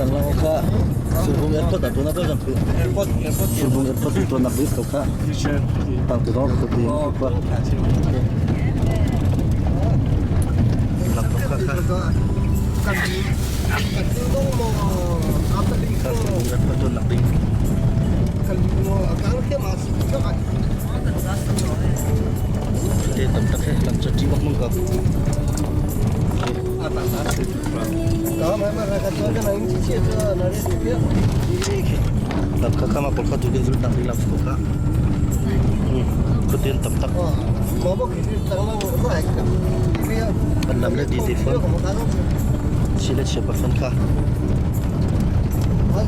Tanglang kha Surbung airport ah tuan ah kan phu. Airport airport Surbung airport tuan nak bis ko kha. Tang tu dong ko ti ko. Lak ko kha kha. Kha Surbung airport tuan nak ding. Te tam tak he lam chati bak mong ka. Lam kha kha ma kol kha tu kin zul tak ding lam ko kha. Khutin tam tak. Kan lam le di te phone. Chi le chia pa phone kha. Kha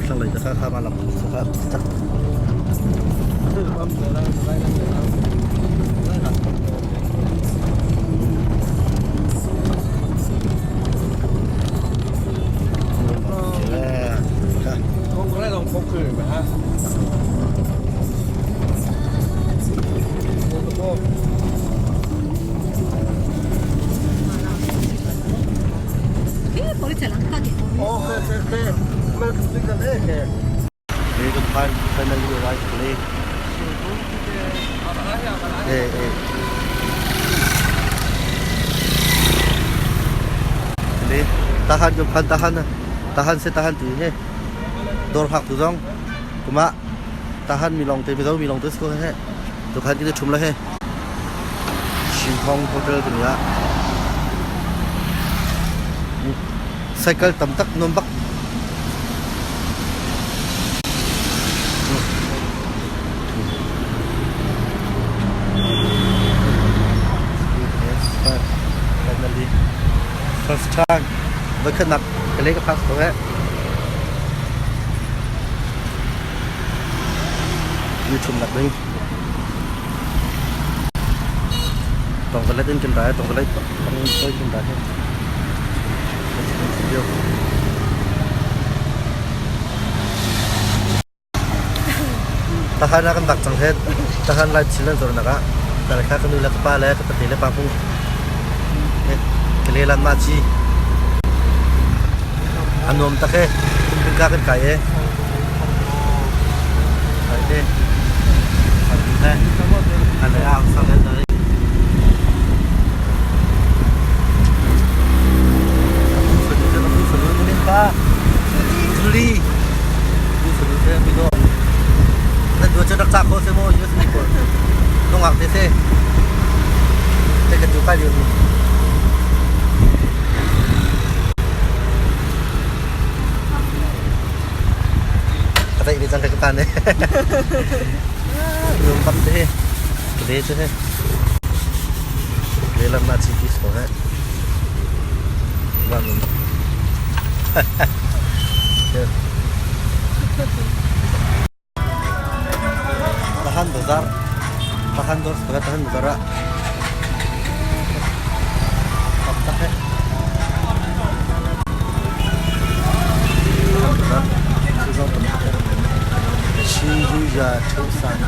thlang lei kha kha ma lam kha tak. Finally arrived today. Eh, eh. Le tahan yung phan tahan na. Tahan se tahan ti he. Dor hak tu zong. Kuma tahan mi long te mi zo mi long te sko he. Tu khan ki thum la he. Shinhong Hotel tu ya. Cycle tam tak nom bak. Finally first time voi khat nak ka le ka phak ko he YouTube nak ding tong ka let in kan rai tong ka let tong toi kan rai he Tahan ah kan dak cang he. Tahan lai thil an zornak ah dal kha ka nu le ka pa le ka pate le pa hmung ka le lan ma chi a nuam tak he pin ka kan kai e kai te he an le ang sang le dai Pa Juli Nan dua cu rak cak ko se mu US mi pawl nungak te se te kan tu kai lio mi Ka taih ve cang ka pan eh Nung bak te he Ka le cu he Le lam na chi ti so he Wa nung bak Tahan bazar Tahan dor sebagai tahan bazar ah Tak he Tahan bazar Suzong tam tak he Shizuya Chosan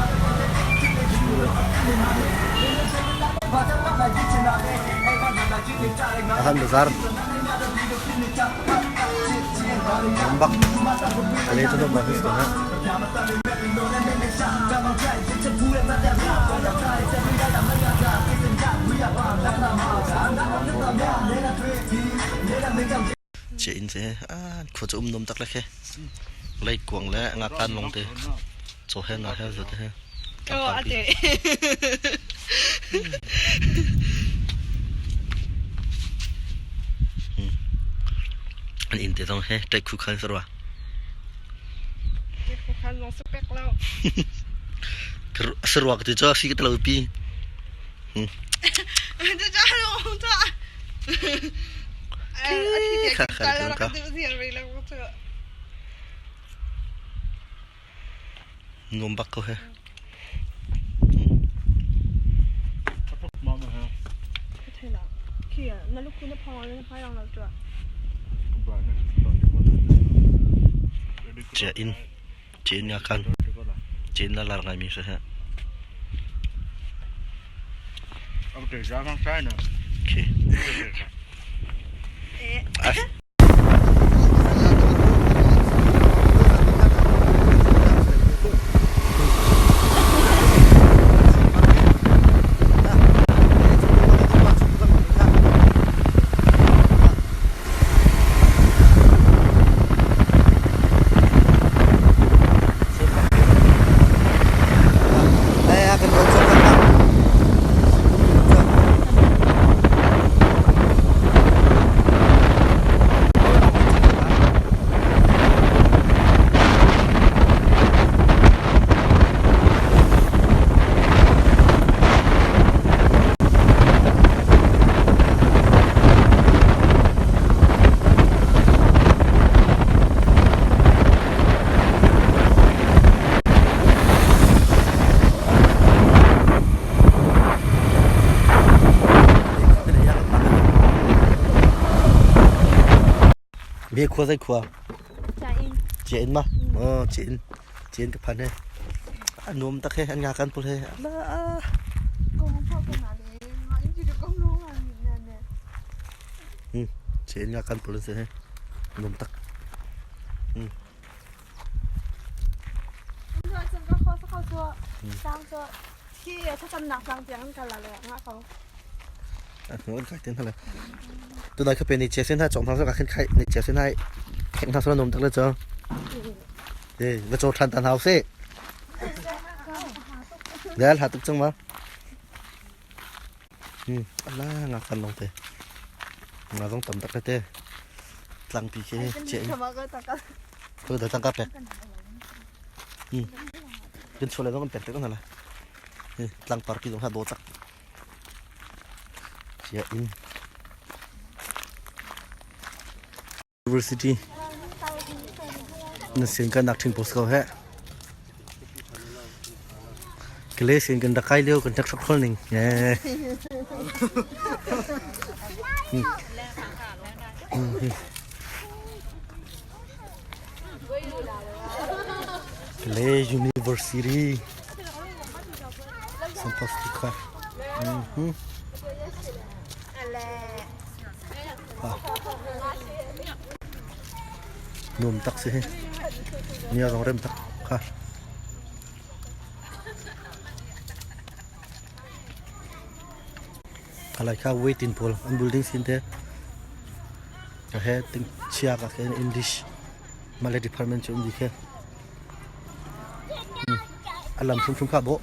Tahan bazar Bak Ale tu bagus tu ha. Che in che a khua chu um nom tak le khe lei kuang le nga tan long te cho he na he zo te he Oh, ate. An inn te zong he ṭaih khu khan sarwa. Khu khan zong sapek lo. Sarwa ka ti cho fi ka talo pi. Cha lo cha. Kha kha kha. Nuam bak ko he. Na lukhu na phong na phai rang lo tuah. Chia in chia in nga khan chia in na lar ngai mi si he. Okay. Bia khua zei khua? Chia in ma? Oh, chia in. Chia in ka phan he. A nuam tak he, an nga kan pul he. Ala. Chia in nga kan pul se he. Nuam tak. Tunai kha pe ni che sen ha chong thang so ka khen khai ni che sen hai kheng thang so nom tak le cho. E va cho than tan hau se. Del ha tuk chang ma. Ala nga kan long te. Nga zong tam tak le te. Tlang pi ke che. Tu da tang ka pek. Kan chole zong kan pek te kan la. Tlang par pi zong ha do chak. Chia in University na sin kan nak thing post ko he. Kle sin kan dakai leo kan tak khol ning. Kle University Santos Tikha. Nuam tak si hi. Nia rong rem tak kha. Kalai kha waiting pawl an building sin te ka he ting chia ka khe English Malay department chu um di khe. Alam hrim hrim kha bo.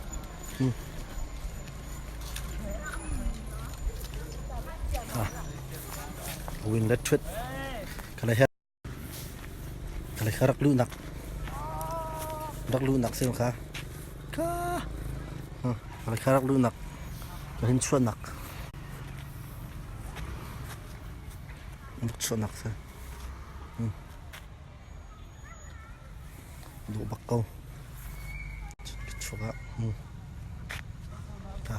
Win le thut. Kalai he kalai kha rak lu nak. Rak lu nak sim kha. Ka. Kalai kha rak lu nak. Ka hin chuan nak. Rak chuan nak se. Duh bak ko. Chuak ah. Ta.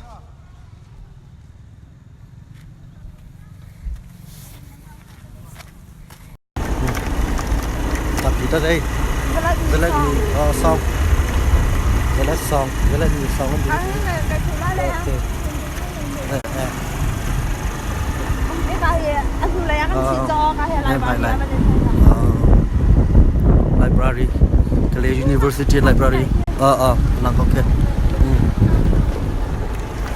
Tapi ta đây. Zalai ni song. Zalai song. Zalai ni song. Okay. Library Kalay University Library lang ko ke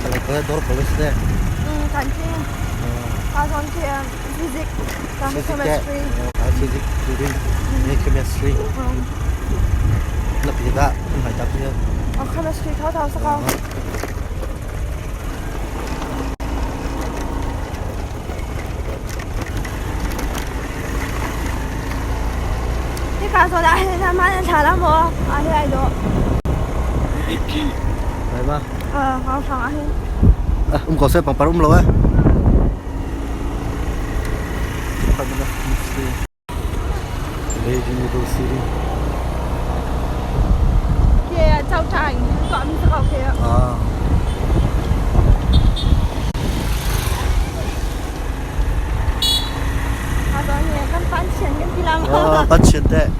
Kalay ko dor college de Physics chemistry Physics chemistry 那别的买大片 Chemistry 头头是高。Hika zawn ah hin hman an thla la maw? Ah hi ai dawh. Lai ma? Hau hrang ah hin. Um ko seh pangpar um lo eh. University. Khi chau ṭaing tuah mi si ko khi. Ah. 番茄跟地拉 哦，番茄的。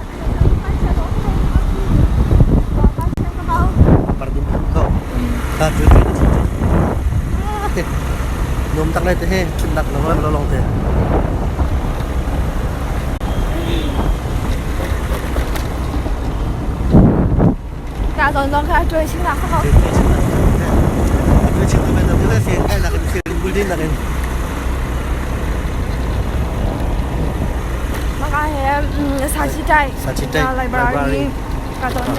Ta chui chui te. Nom tak lai te he, chun nak lo lo long te. 大壮壮看追星了，好好。 追星了，追星了，先开那个先固定那个。 我讲系沙溪仔。沙溪仔。 library。大壮壮。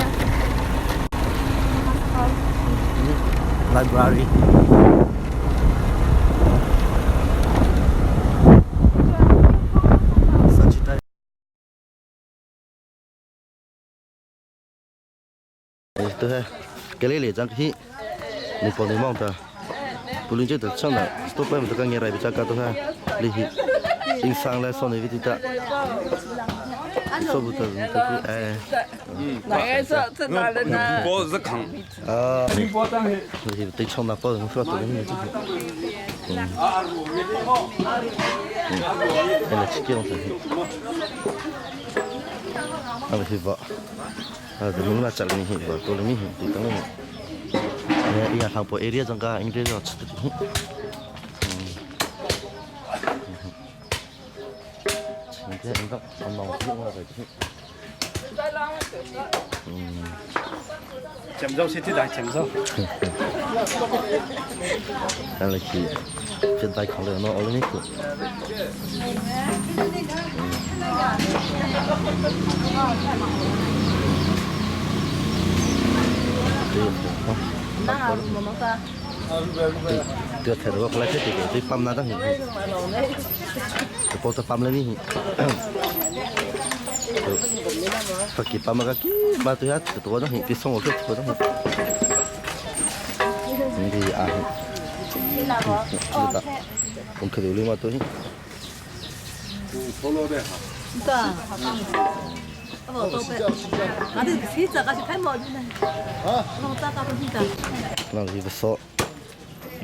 Library. 对，给你来张去，你帮你忙的，不论这得上来，都不用这个你来比较高的哈，你去，你上来上来比较，说不得，哎，那个是这哪里呢？包是扛。啊，你对冲那包人说的你这个，嗯，嗯，来吃这种东西，啊，不是吧？啊，这侬那吃了你，不多了你，对当了你，哎呀，韩国 area 这个应该要吃的，嗯，今天应该俺老婆我来吃。嗯，郑州是啲大郑州。咱来去，现在考虑那奥林匹克。对，对，对，我来这个，对，ปั๊那当，对，ปั๊ปั๊了你，对，给ปั๊那个，妈对呀，多当，别送我个多当，你这啊，知道，我可留了嘛对。那你不说，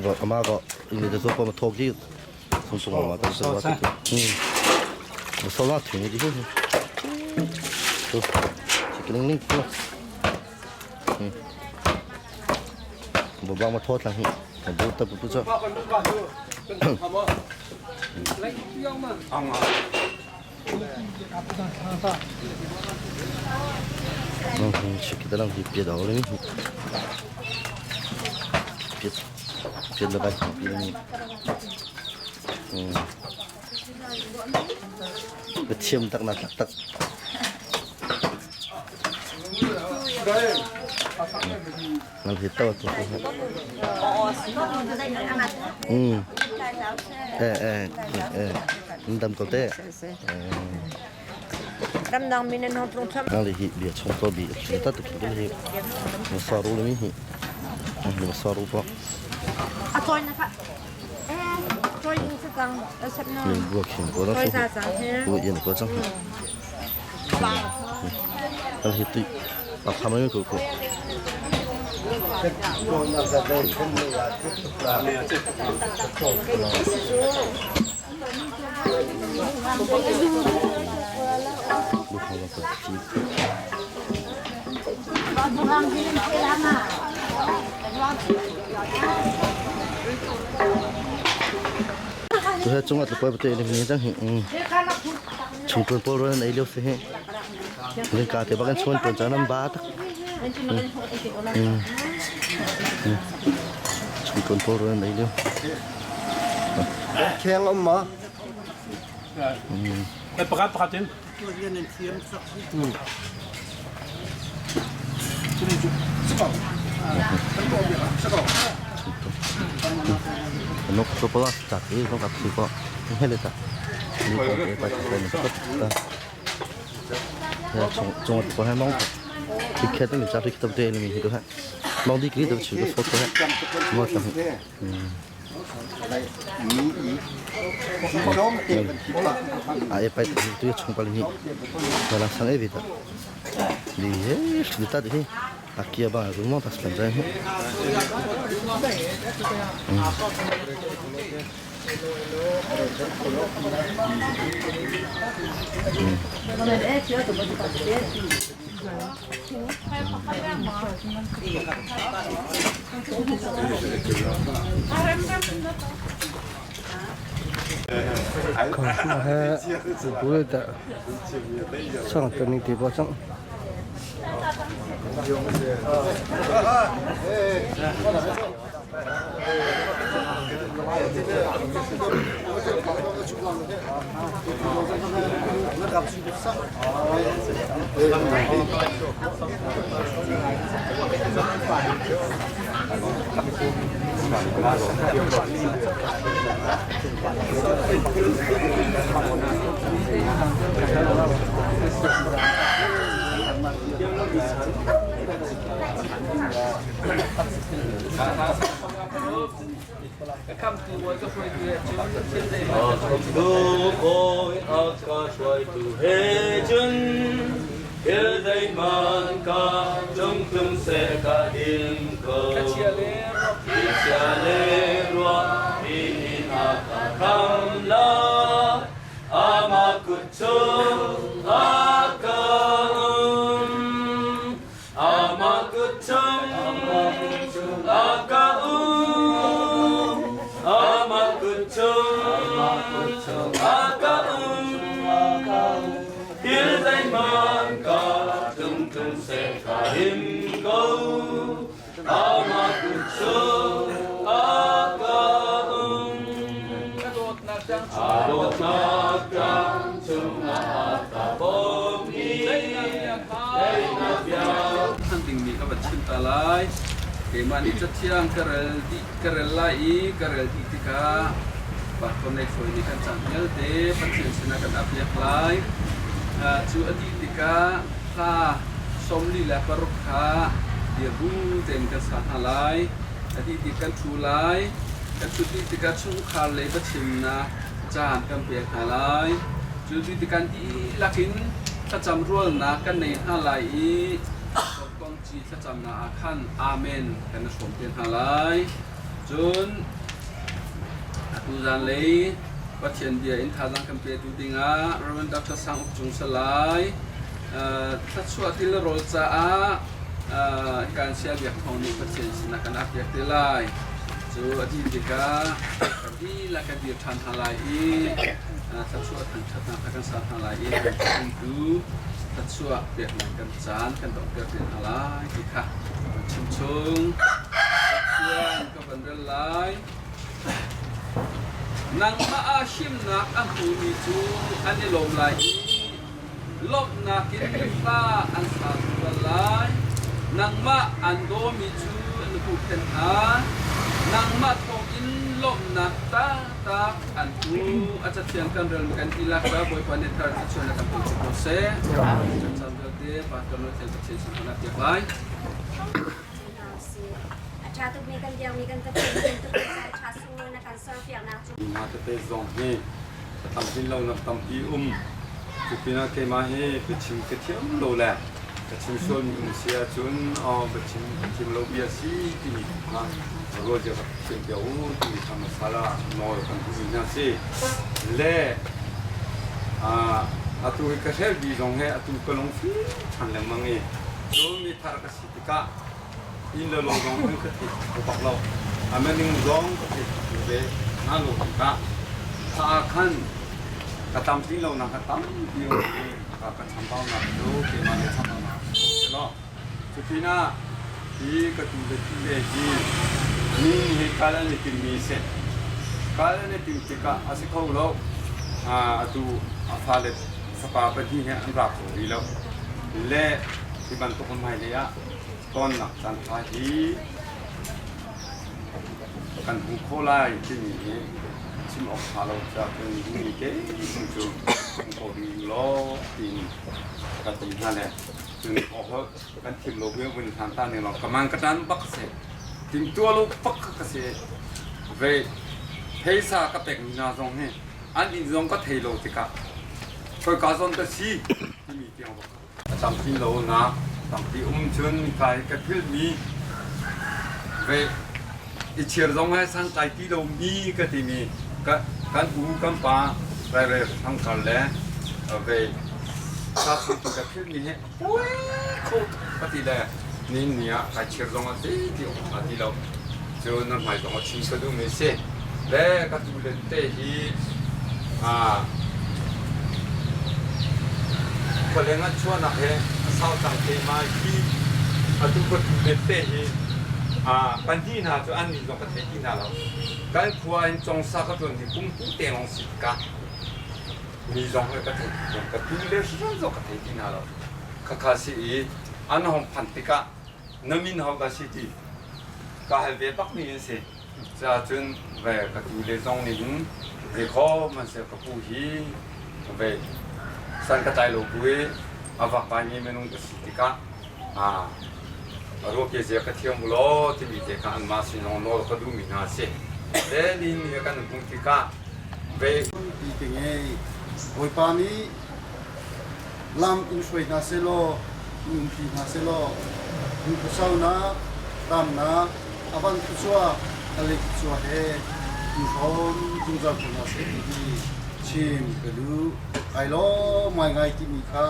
我阿妈个，因为这做帮我托起，从中嘛，但是我嗯，我烧那腿的就是，都，这个零零个，嗯，我帮我托上去，我不得不不做。嗯，去给他两句别到了你。别别了吧，别你。嗯。个thiam tak na tak tak. Nang thì to to. Ừ. Ờ ờ ờ. Ndam ko te. ramdang min an tlung tham. Nang hi bia chong to bi ta tu ki hi. Mo sa ru mi hi. Mo sa ru pa. 啊，做那个，哎，做一次张，二十呢。 mình vừa khiển của nó 做啥张？ vừa yên của trong. Nang hi tu. Ba kham mi ko ko. Lu khong la ko chi. Tôi chung là tôi quay về thì chẳng hiện chúng tôi bỏ rồi này liêu xe nên cả thì bác anh chuan tuần cho năm ba tắc chúng tôi bỏ rồi này liêu Keng om ma. Pakat pakatin. Nó tôi bỏ chặt cái nó gặp sự có hết lên ta đi còn cái bài cái nó có ta chúng chúng tôi hay mong thì khi đó mình chặt thì tập đề mình thì được ha mong đi cái đó chỉ có số thôi ha ngon lắm. À bài tôi chúng phải như là sang ấy vậy đó đi hết ta đi à kia bà cũng mong ta sẽ làm. Than dingmi ka van chim ta lai. Keimah nih cathiang ka rel dih ka rel lai i ka rel dih tikah Pastor Nei Hruai nih kan caan vialte Pathian sinah kan ap-piak lai. Cu a dih tikah hla 46 kha dirbu tein kan sa hna lai. A dih tik kan ṭhu lai. Kan ṭhut dih tikah chungkhar lei biachimnak caan kan pek hna lai. Cu ti tikah dihlak in thlacam rualnak kan nei hna lai i kongci thlacamnak ah khan Amen kan i hrawm te hna lai. Cun atu zanlei Pathian bia in thazaang kan petu dingah Rev. Dr. Sang Uk Cung Salai thluachuah til rawl caah kan sia biak thawng nih Pathian sinah kan ap piak te lai. Cu a dih tikah kan dihlak kan dir ṭhan hna lai i thluachuah thangṭhatnak kha kan ser hna lai i tu thluachuah peknak kan caan kan donghter te hna lai ti kha kan chim chung. Pathian ka van rel lai. Nangmah ah himnak a hmumi cu an i lawm lai i lawmhnak in hla an sa zungzal lai. Nangmah an dawmi cu na huhphenh hna. Nangmah thawngin lawmhnak taktak an hmu. A cathiang kan rel kan ti lak ca Bawipa nih thar thluachuah na kan pe cio ko seh. Caan vialte Pastor Noel Pathian sin hna piak lai. A ṭha tukmi kan biakmi kan Pathian na tuk caan ṭha sunglawi na kan serpiaknak cu. Hna tete zong hi ka tlamtlin lonak tampi um. Cu pinah keimah hi biachim ka thiam lo le ka chim sualmi um si ahcun biachim ka thiam lo bia si timi kha rual cia ka thiam piak u timi kha masala nawl kan duhmi hna si. Le atu hi ka hrel bi zong he atu ka lungfim ṭhan lengmang i cun mi thar ka si tikah inn le lo zong an ka theih kho bak lo. A mening zong ka theih kho ve hna lo tikah thla khan ka tlamtlin lonak ka tampi um i ka ka chambaunak cu keimah le chambaunak si lo. Cu pinah hi ka tu le ti le hi mi hi kal an i timmi si. Kal an i tim tikah a si kho lo. Atu a fale fapa pahnih he an ra kho rih lo. Le hi bantuk hmailei ah tonnak caanṭha hi kan hmu khawh lai timi hi chim awk ṭha lo caah cun mi te cu hmu kho ding law tiin ka ti hna le cun awk kan thim lo bu vun hlan ta ning law ka man ka ṭan bak si tim tua lo bak ka si ve pheisa ka pek mi hna zong hi an inn zong ka thei lo tikah khoi ka zawn ka si timi tiang bak A tampi lonak tampi um cun kai ka philhmi ve i chir zong he santlai ti lomi ka timi Kan u kan pa Rairel Thangkar le ve sa tu ka philh mi hi poi kho ka ti le ni ni ah kai chir zong a ti ti awk a ti lo. Cu nan hmai zong a chim ka duh mi si. Le ka tu le te hi khualeng an chuahnak he a sau cang te ma hi atu ka tu le te hi pahnih hna cu an min zong ka thei ti hna lo. Kan khua in congsa ka ṭuan hi kum pu te lawng si tikah mi zong he ka thei ti lo. Ka tu le hrim zong ka thei ti hna lo. Khakha si i an hong phanh tikah na min ho dah si ti ka hal ve bak mi an si. Cuahcun ve ka tu le zong nih hin zei kho man seh ka pu hi ve san ka tlai lo bu i a vakvai mi minung ka si tikah ruak zia ka thiam u law timi te kha anmah sin zong nawl ka duhmi hna a si. Le nihin ni kan hmuh tikah ve ti ka ngei. Bawipa nih lam in hruai hna sehlaw, in umpi hna sehlaw, lungkhuasaunak, damnak, a van thluachuah, a lei thluachuah he in hrawm zungzal ko hna seh ti hi chim ka duh. Kai lawm ngaingai timi kha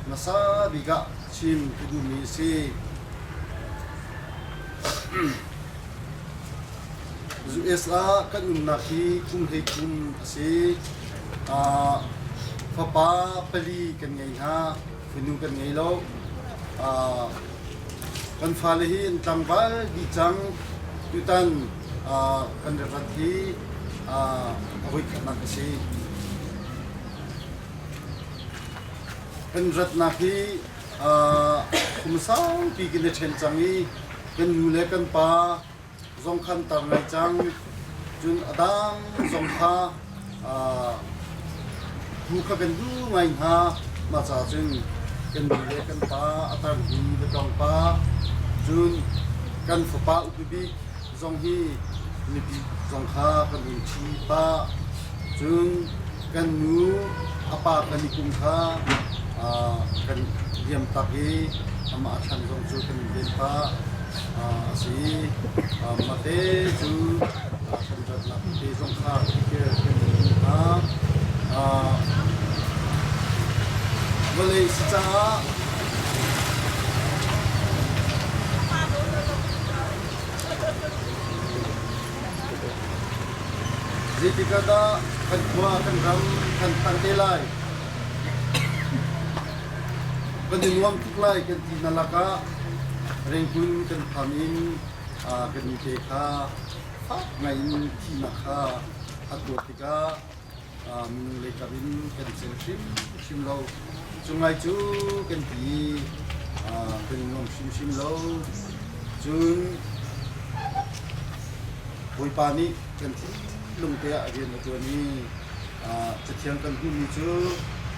hmasa bik ah chim ka duhmi a si. US ah kan umnak hi kum 13 a si. Fapa pali kan ngei hna, fanu kan ngei lo. Kan fale hi an tlangval dih cang. Tutan kan rat hi a voikhatnak a si. Kan ratnak hi kum saupi kan i ṭhen cang i kan nu le kan pa zong khan tar ngai cang. Cun a dang zong kha bu kha kan duh ngai hna. Mah caah cun kan nu le kan pa a tar hi biakam pa cun kan fapa upa bik zong hi mipi zong kha kan hun ṭhi pah. Cun kan nu a pa kan i kum kha kan liam tak i amah a thlan zong cu kan in ven pah a si. Mate cu kan ratnak te zong kha kan in hna. Vawlei si caah Zeitik ah dah kan khua kan ram kan phan te lai? Kan i nuam tuk lai kan ti na lakah Rengkun kan phan in kan mi te kha fak ngai in thihnak kha a tuar tikah minung lei kap in kan cel hrimhrim lo. Cu ngai cu kan ti i kan i nuam hrimhrim lo. Cun Bawipa nih kan thinlung te ah rian a ṭuan i Cathiang kan hmuhmi cu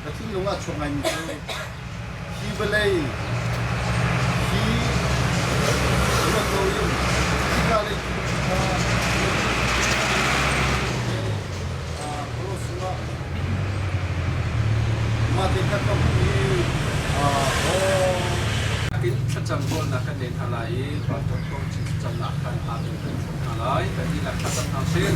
ka thinlung ah chuak ngaimi cu hi vawlei hi ruat loin hika lei kha mah te kha ka hmuh i In thlacam rawlnak kan nei hna lai i Pastor Thawng Cin thlacamnak khan aa tel kan hrawm hna lai. Kan dihlak thlacam hna usih.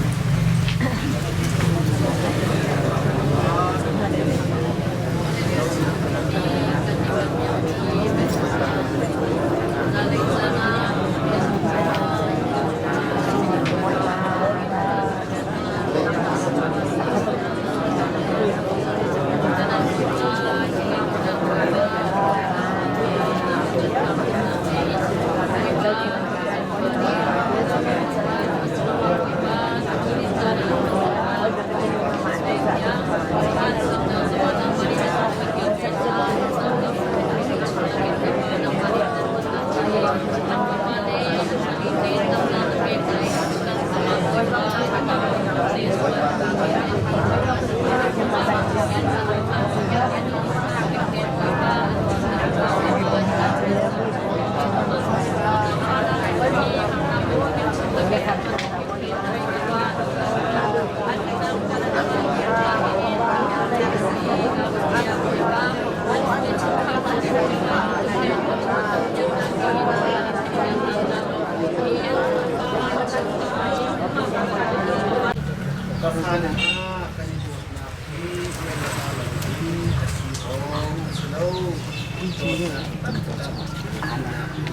Dawtnak taktak nunnak in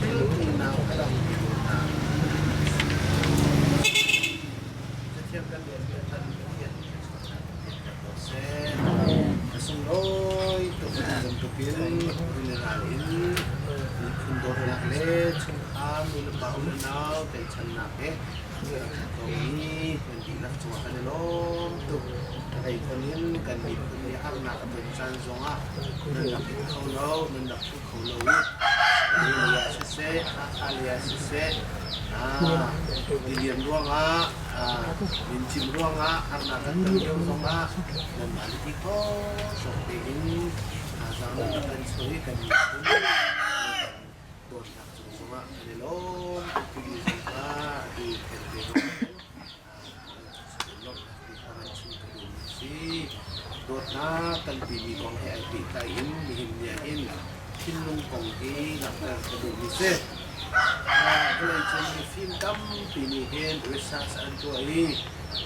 thil unau a dangmi hna Cathiang kan relmi a ṭhatmi Pathian nih kan chuahnak kan pekter ko seh. Ka sunglawi tuk bantukin rili ral in miphun dawtnak le chungkhar nulepa unau tlaihchannak he komi nan dihlak cungah kan i lawm tuk. Hleikhun in kan miphun nih harnak a ton caan zongah nan rak in kho lo, nan rak ṭhu kho lo i lei ah siseh, Hakha lei ah siseh, tilian ruangah, mincim ruangah harnak kan ton lio zongah nanmah na ti kho tawk tein thazaang nan rak kan chuah i kan miphun dawtnak cung zongah kan i lawm tuk timi zong kha atu thengte zong lawmhnak ti kha van chim ka duhmi a si. Dawtnak kan timi kong he ai pehtlai in nihin ni ah hin thinlung kong hi langhter ka duhmi si. Vawleicung mifim tampi nih hin research an tuah i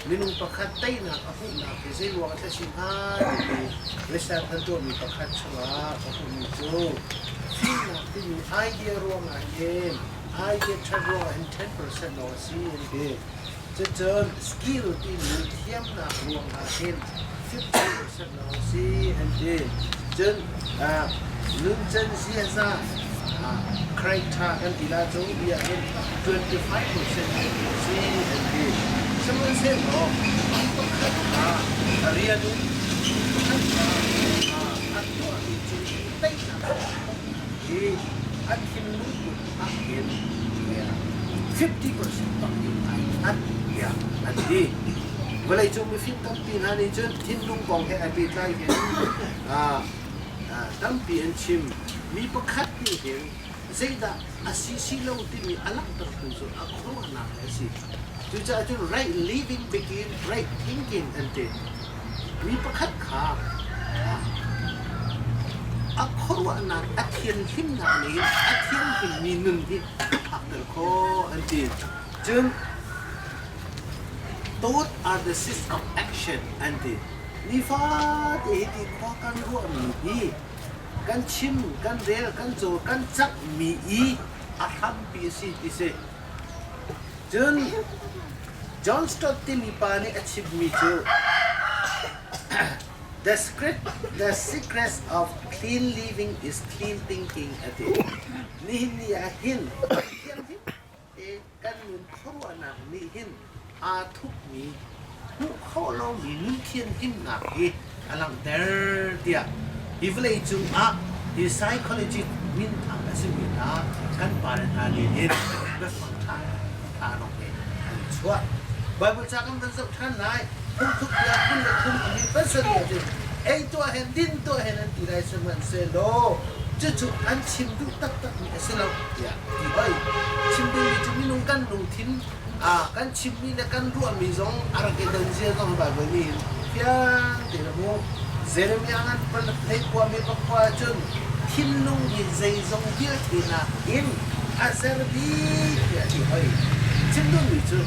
minung pakhat teinak a hmuhnak hi zei ruang ah dah si hnga timi research an tuahmi pakhat chungah ka hmuhmi cu fimnak timi idea ruangah hin idea ṭhat ruangah hin 10% lawng a si an ti. Cucun skill timi thiamnak ruangah hin 50% lawng a si an ti. Cun nuncan ziaza character kan ti la cu bia hin 25% a si an ti. Sihmanhsehlaw pakhat kha rian in pakhat kha a tuahmi cu teinak hi an thinlung put ah hin 50% bak in ai hngat tiah an ti. Vawleicung mifim tampi hna nih cun thinlung kong he ai pehtlai hin tampi an chim. Mi pakhat nih hin zeidah a si si lo timi a langhtertu cu a khuaruahnak a si. Cucaah cun right living begin right thinking an ti. Mi pakhat kha a khuaruahnak a thianhlimnak nih a thianghlimmi nun hi a phakter khawh an ti. Cun thought are the seeds of action an ti. Nifate hi ti khua kan ruahmi hi kan chim, kan rel, kan caw, kan cakmi i a hrampi a si ti si. Cun John Stott timi pa nih a chimmi cu The secret, the secret of clean living is clean thinking a ti. Nihin ni ah hin thianghlim te kan nun khuaruahnak nih hin aa thupmi hmuh khawh lomi nun thianhlimnak hi a langhter tiah hi vawlei cungah hi psychology minthang a simi hna kan pale hna nih hin biafang ṭha ṭha lawng he an chuah. Bible ca kan van zoh ṭhan lai. Phungthluk bia 23 a mi pasarih ah cun ei tuah hen din tuah hen an ti lai sihmanhsehlaw cucu an chim duh taktakmi a si lo tiah ti hoi. Chim dingmi cu minung kan lungthin kan chimmi le kan ruahmi zong a rak i don zia zong Baibal nih hin fiang tein a hmuh. Jeremiah ngan hlei khuami pakua cun thinlung nih zeizong vialte nakin a zer bik tiah a ti hoi. Chim duhmi cu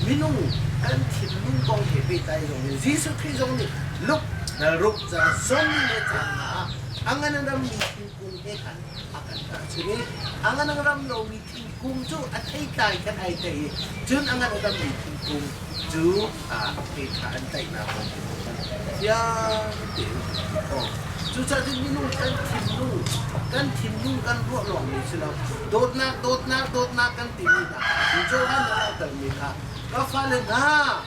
minung kan thinlung kong he pehtlai zong in Jesuh Khrih zong nih Luke ruk cang sawmli le cang nga ah a ngan a rammi thingkung he khan a kan tahchunh i a ngan a ram lomi thingkung cu a theitlai khan ai thei i cun a ngan a dammi thingkung cu a thei kha an tlaihnak kong fiang tein aw cucaah cun minung kan thinlung kan thinlung kan ruah lawngmi si lo dawtnak dawtnak dawtnak kan timi hna Johan a langhtermi kha ka fale hna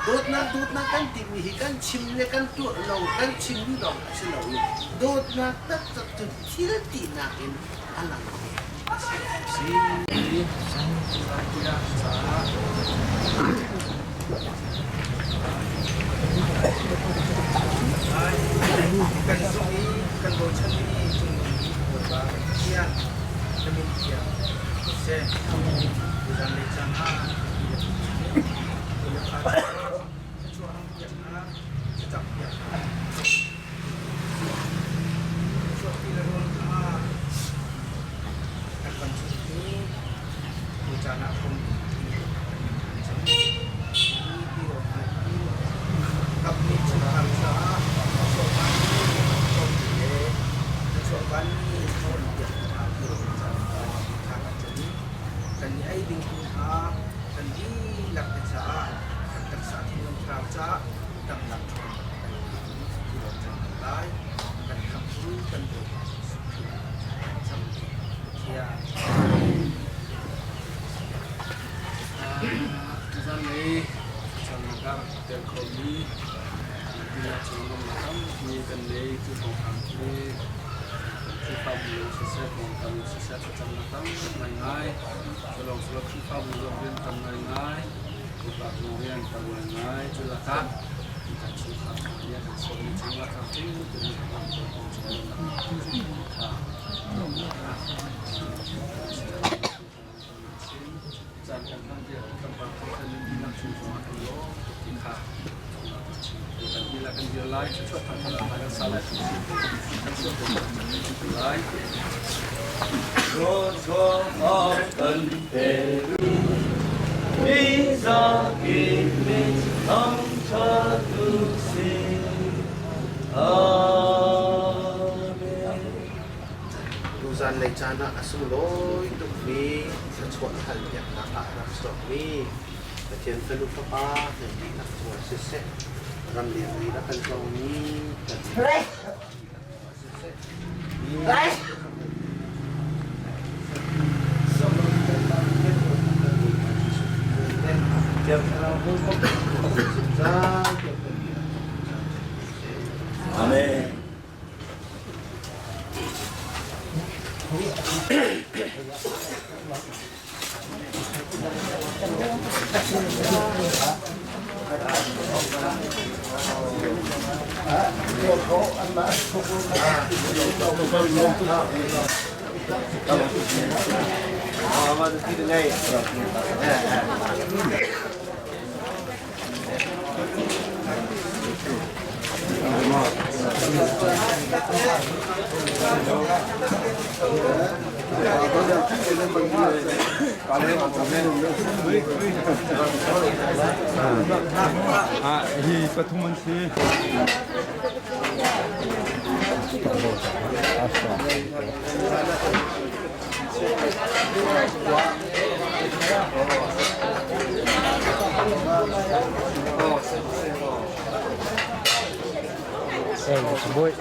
Dawtnak dawtnak kan timi hi kan chim le kan tuah lo kan chimmi lawng a si lo i dawtnak taktak cu thil tinak in a lang mi a si. Kan zumh i kan bochanmi cungnung bik Bawipa Pathian na min thiang siseh, tuzanlei caan ah Bawipa Jesuh Khrih min in thla kan cam. Pathian. Tuzanlei thlacamnak ah tel khomi dihlak cung lawmhnak tampi kan nei. Cu thawngpang khi kan Khrihfabu lawng siseh, pawngkam lawng siseh thlacamnak tam ngaingai. Cu lawng si lo Khrihfabu zong rian tam ngaingai, pumpak zong rian tam ngaingai. Cu lakah kan chungkhar hna nih a kan sawmmi cungah tlamtling tein kan lam tawn cung lawmhnak kha lawmhnak ah Caan kan hman tiah tlangval thawngthan in dihlak chung zongah kan lawm tuk ti kha kan dihlak kan dir lai thluachuah thangthat ah kan sa lai kan suah ko lai. Thluachuah kan pe mi zakip nih thangṭhat u sih. Amen. Tuzan lei caan ah a sunglawi tukmi thluachuah halpiaknak ah a rak chuakmi Pathian fanu fapa nan dihlak cungah siseh, ramleng lei a kan tlawngmi kan dihlak cungah siseh, Amen. Hi pathum an si. Boy,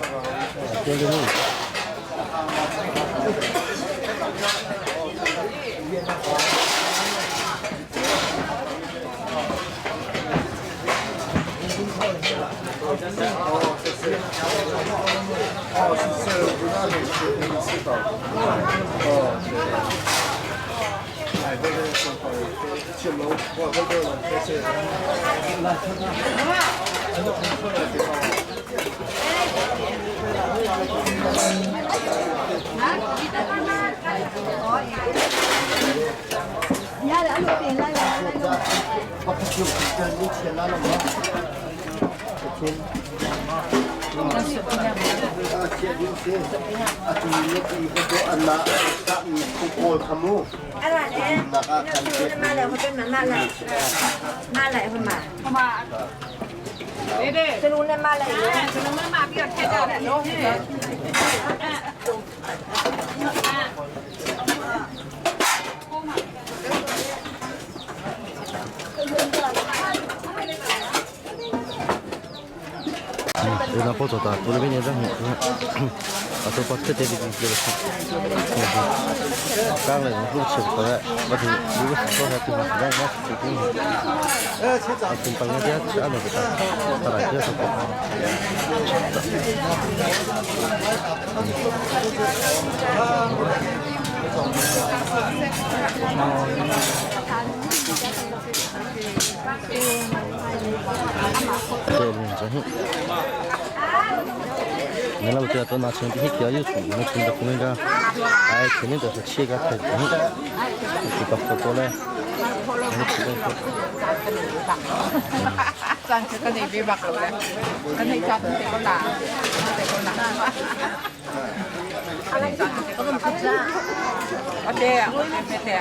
Una foto ta, pure viene da a to parte te di刚来不吃过来，我就如果是说他就马上我是不啊，从办公室吃那个他，他来这是不。你那不就要拿钱去交易处，那存到后面个，哎，肯定都是七个块钱，这个火锅嘞，你吃个。 Caan cu kan ei ve bak lo le. Kan hei caan te ko la. Te ko la. Ate, ate.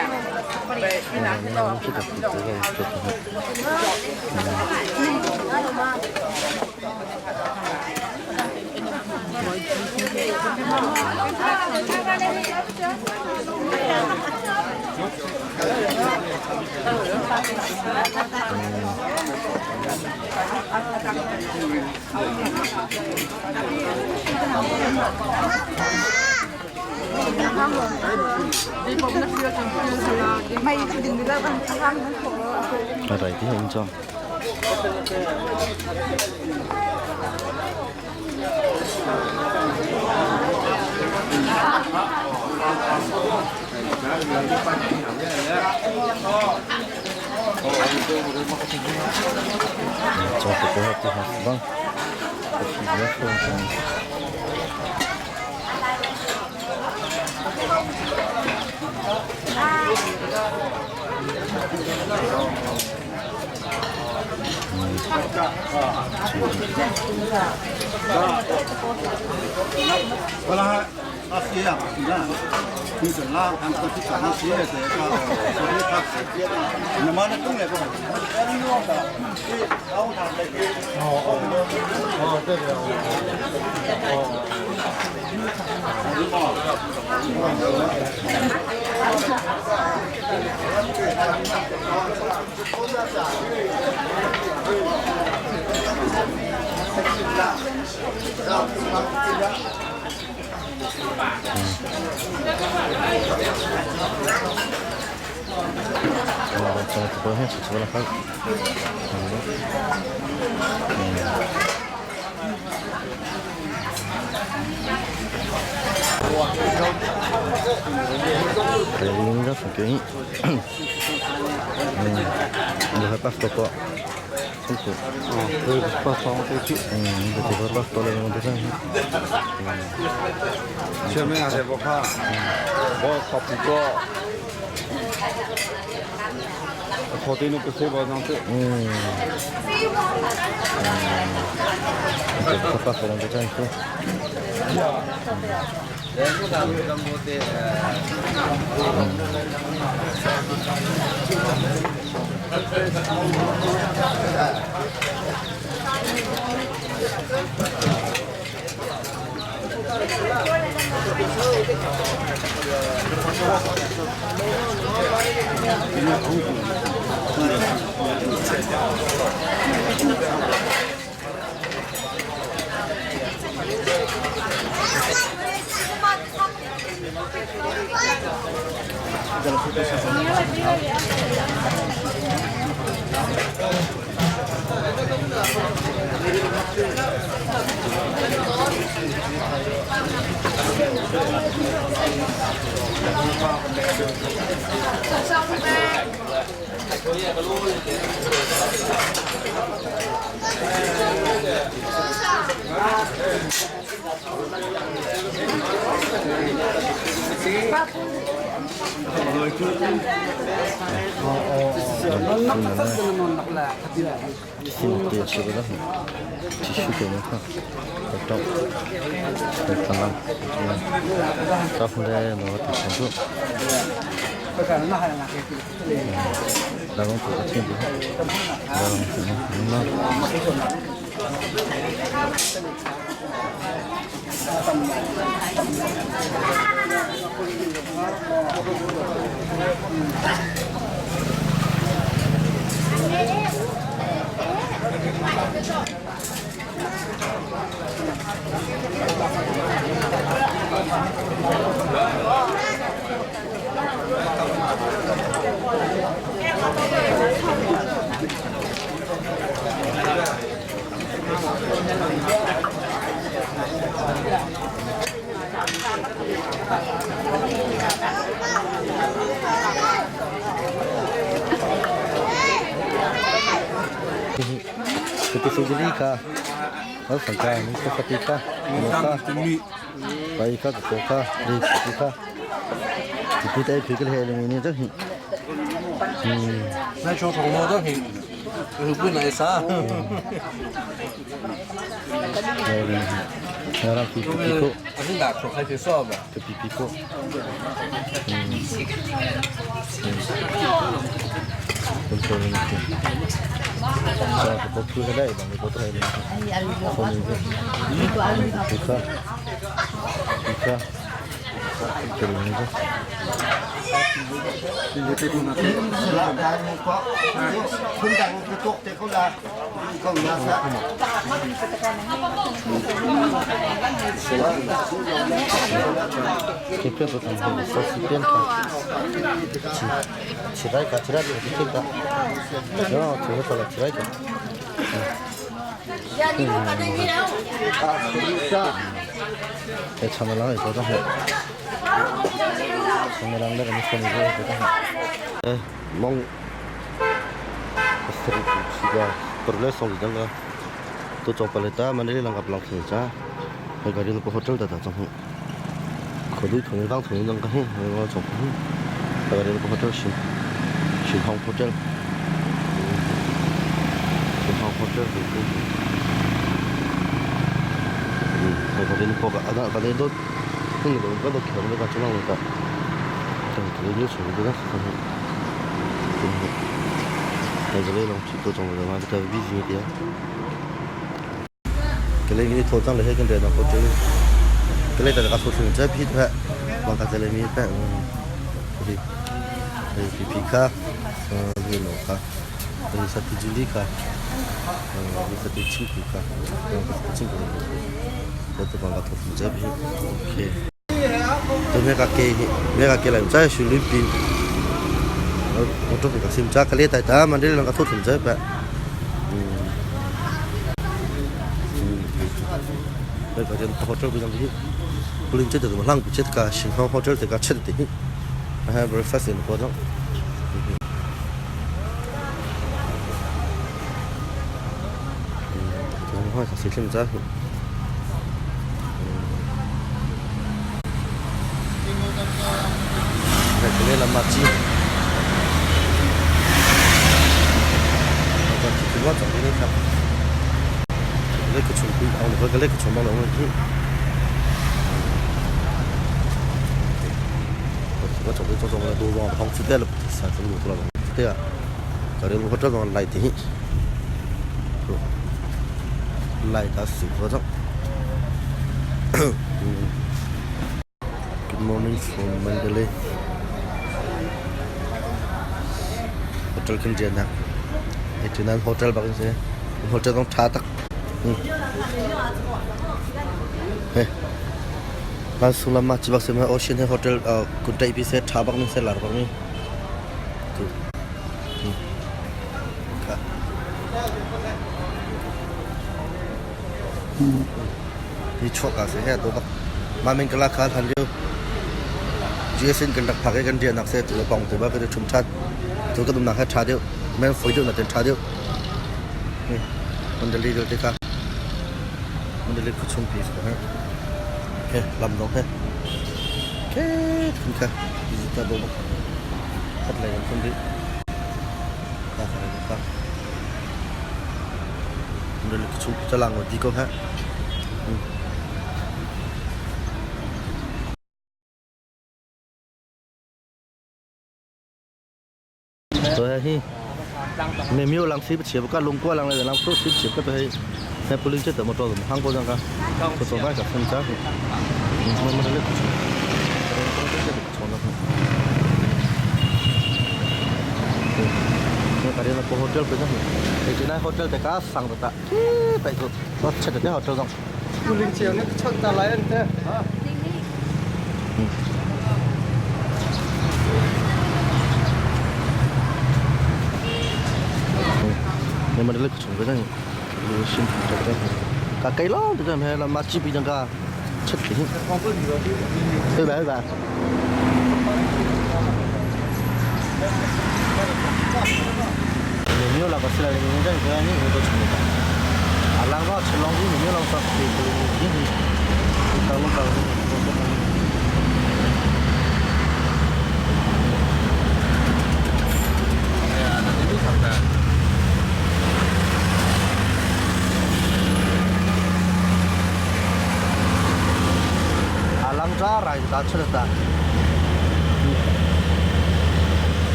A rai ti hong chong. Cho ko ko ti ha bang. 前面那些不怕，我靠不过，靠对那个水保上走。Good morning from Mandalay. Hotel kan rian nak. Ito nan hotel bak si. Hotel dong tha tak. He. Lan sulam ma chibak se ma Ocean he hotel kuntai pi se tha bak ni se lar bak ni. Tu. Ka. Hi chuak ah seh to bak ma men kala kha hlan lio GSN kan rak phak i kan riahnak seh tu pong te ba ka thum that tu kan umnak ha tha deuh men foi deuh na ten tha deuh Mandalay deuh te ka Mandalay khuchung pi ha he lam dong he ke thun kha ta bo bak khat lai kan thun ri ka ka ka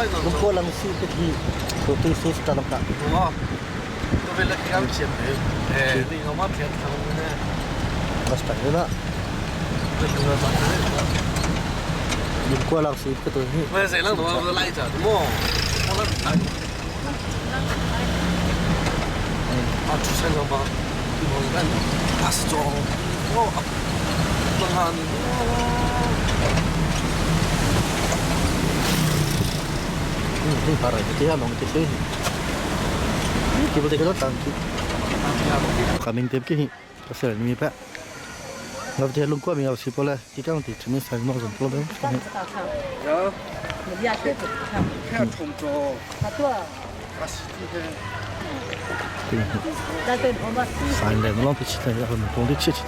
Lungkua lang si te khi so tu su ta lam ka. Bas ta na. Lungkua lang si te tu hi. Hi para te ha nong te se. Ki bote ka tang ki. Kaming tep ki hi. Ka sel ni pa. Ngap te lungkua mi ngap si pola ti kang ti chumi sai mo zon problem. Sai le no long ti chi ta ya hon tong ti chi chi.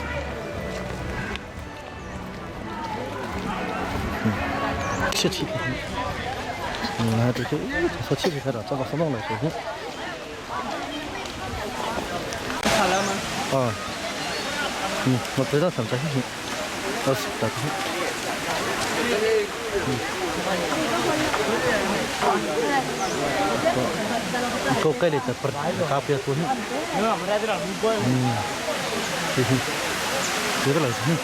Chi chi. Na ti ke so chi chi ka ra cha ba so nong le so. 啊，嗯，我非常想在听，我是在听。Kau kaya deh per kafe tu ni. Hmm. Dia lah sini.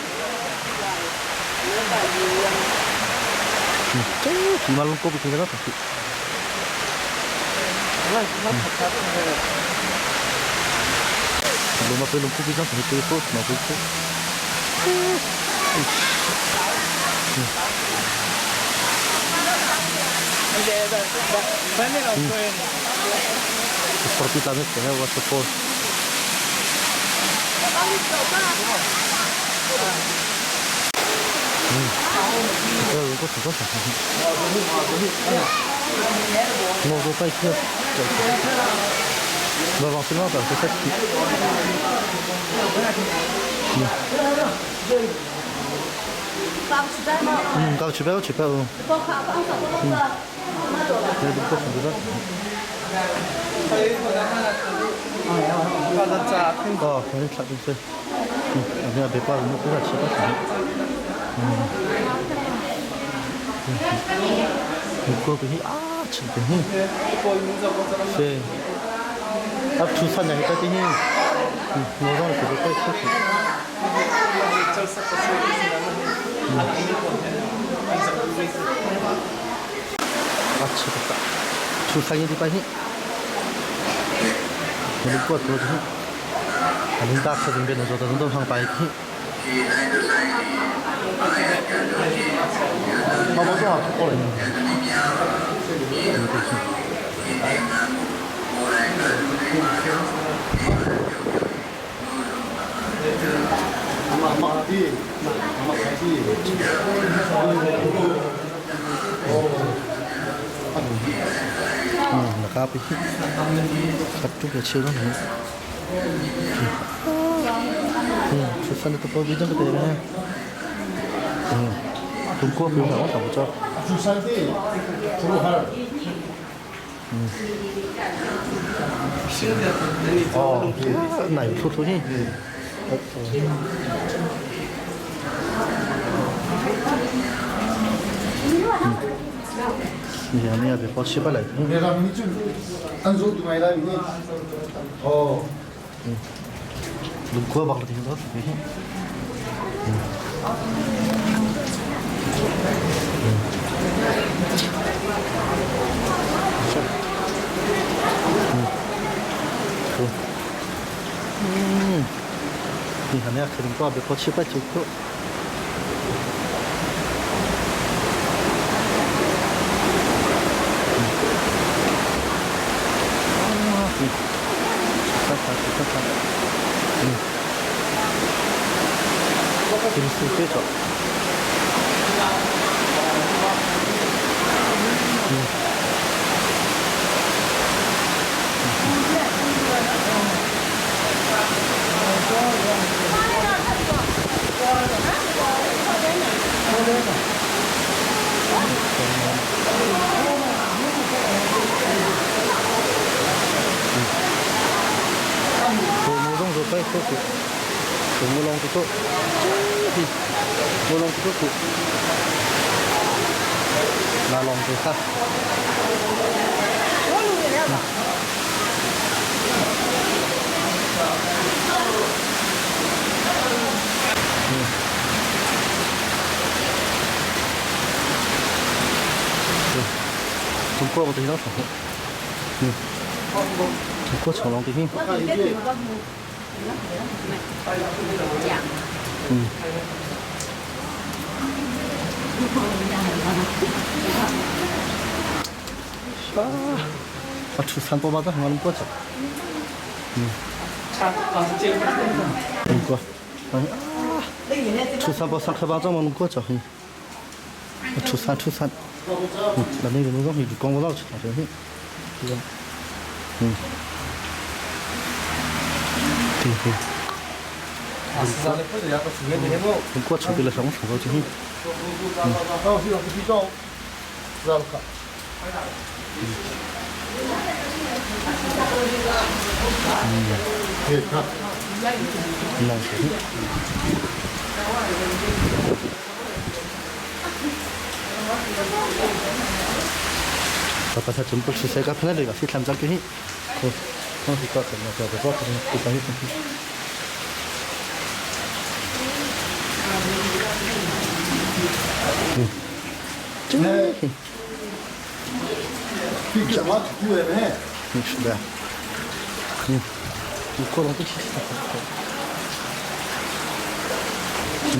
Hmm. Malam kau bikin apa sih? Belum apa belum kopi sampai itu itu mau itu. Seperti tadi saya waktu pos. 我都快去。我往身上走，就下去。嗯，搞去吧，去吧。嗯。你都不知道。哦，我你看这，嗯，那边别挂了，我不知道去吧。嗯。嗯。个边啊，吃的很。对。啊，出三年个的很。嗯，我让这个快出去。啊，吃的出三年的半天。我都过多少？啊，你大车这边能做到多少白天？我多少过来？Nakapi. Satu kecil kan. Susah itu po bidang ke ya. Tunggu aku nak tak bocor. Susah ti, suruh har. Oh, này thôi thôi nhỉ. Ni ni ada kau siapa lagi? Ni ram ni cun, anzo tu mai lah ni. Oh. Lungkua bakal tinggal tu. Hmm. Ni hanya kering kau ambil kau siapa cukup. Kim 是。Na lawng te kha. Trung Quốc thì nó phải. Trung Quốc 长龙的嘿。嗯。啊，出三多巴的，我能过去。嗯。嗯，过。初三包三块八张嘛，能过去。初三初三。嗯，那那个那个光不到去了，对吧？嗯。对对。过去给了上午上去。 把它全部吃晒干，喷那个，谁看不着给你？哦，我是搞什么？叫做做什么？不关心。嗯，这个。嗯，是的。嗯，你过来不去？嗯。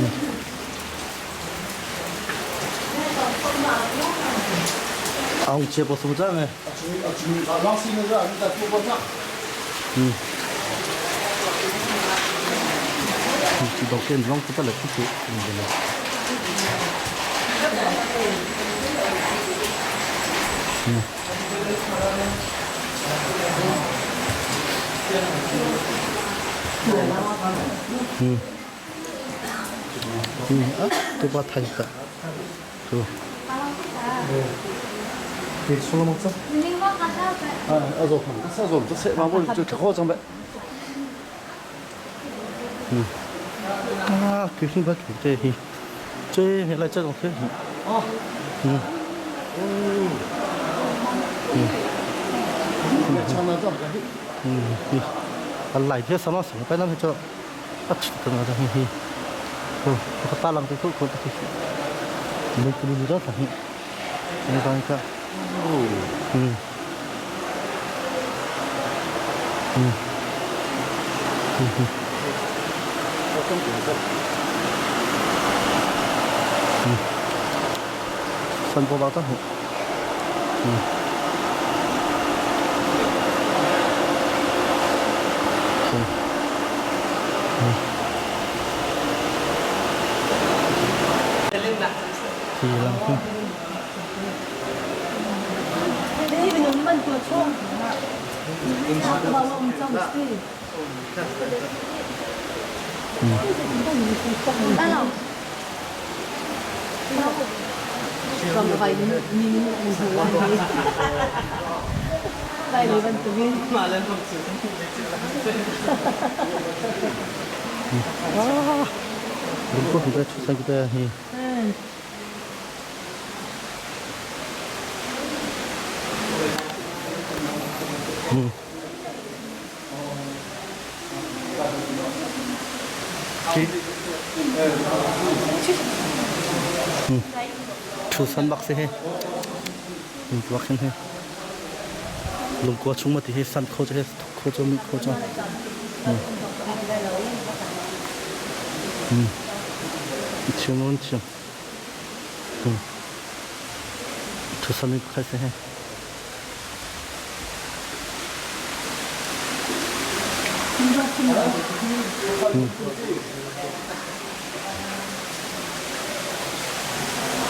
啊，我接不是不这样的。嗯。đầu tiên nó cũng rất là thích thú. Ừ. Ừ. Ừ. 또 봐, 다 있다. 그. 네, 술로 먹자. 아, 아저, 사서 저 마블 저 저거 좀 봐. 음. 아, 그 힘 밖에 돼. 저来这种可以。哦。嗯。嗯。嗯。嗯。啊，来天什么什么，反正就啊，吃的那个嘿嘿。哦，我大浪都口口都是。你你你这啥？你讲一个。嗯。嗯。嗯哼。嗯。分波包得好。嗯。嗯。嗯。是啦。啊！如果很多出生的嘿。嗯。嗯。出生白色嘿。嗯，白色嘿。lungkua chung ma ti hi san kho che kho cho mi kho cho. 음. 지금은 지금. 음. 조선을 칼세 해. 음.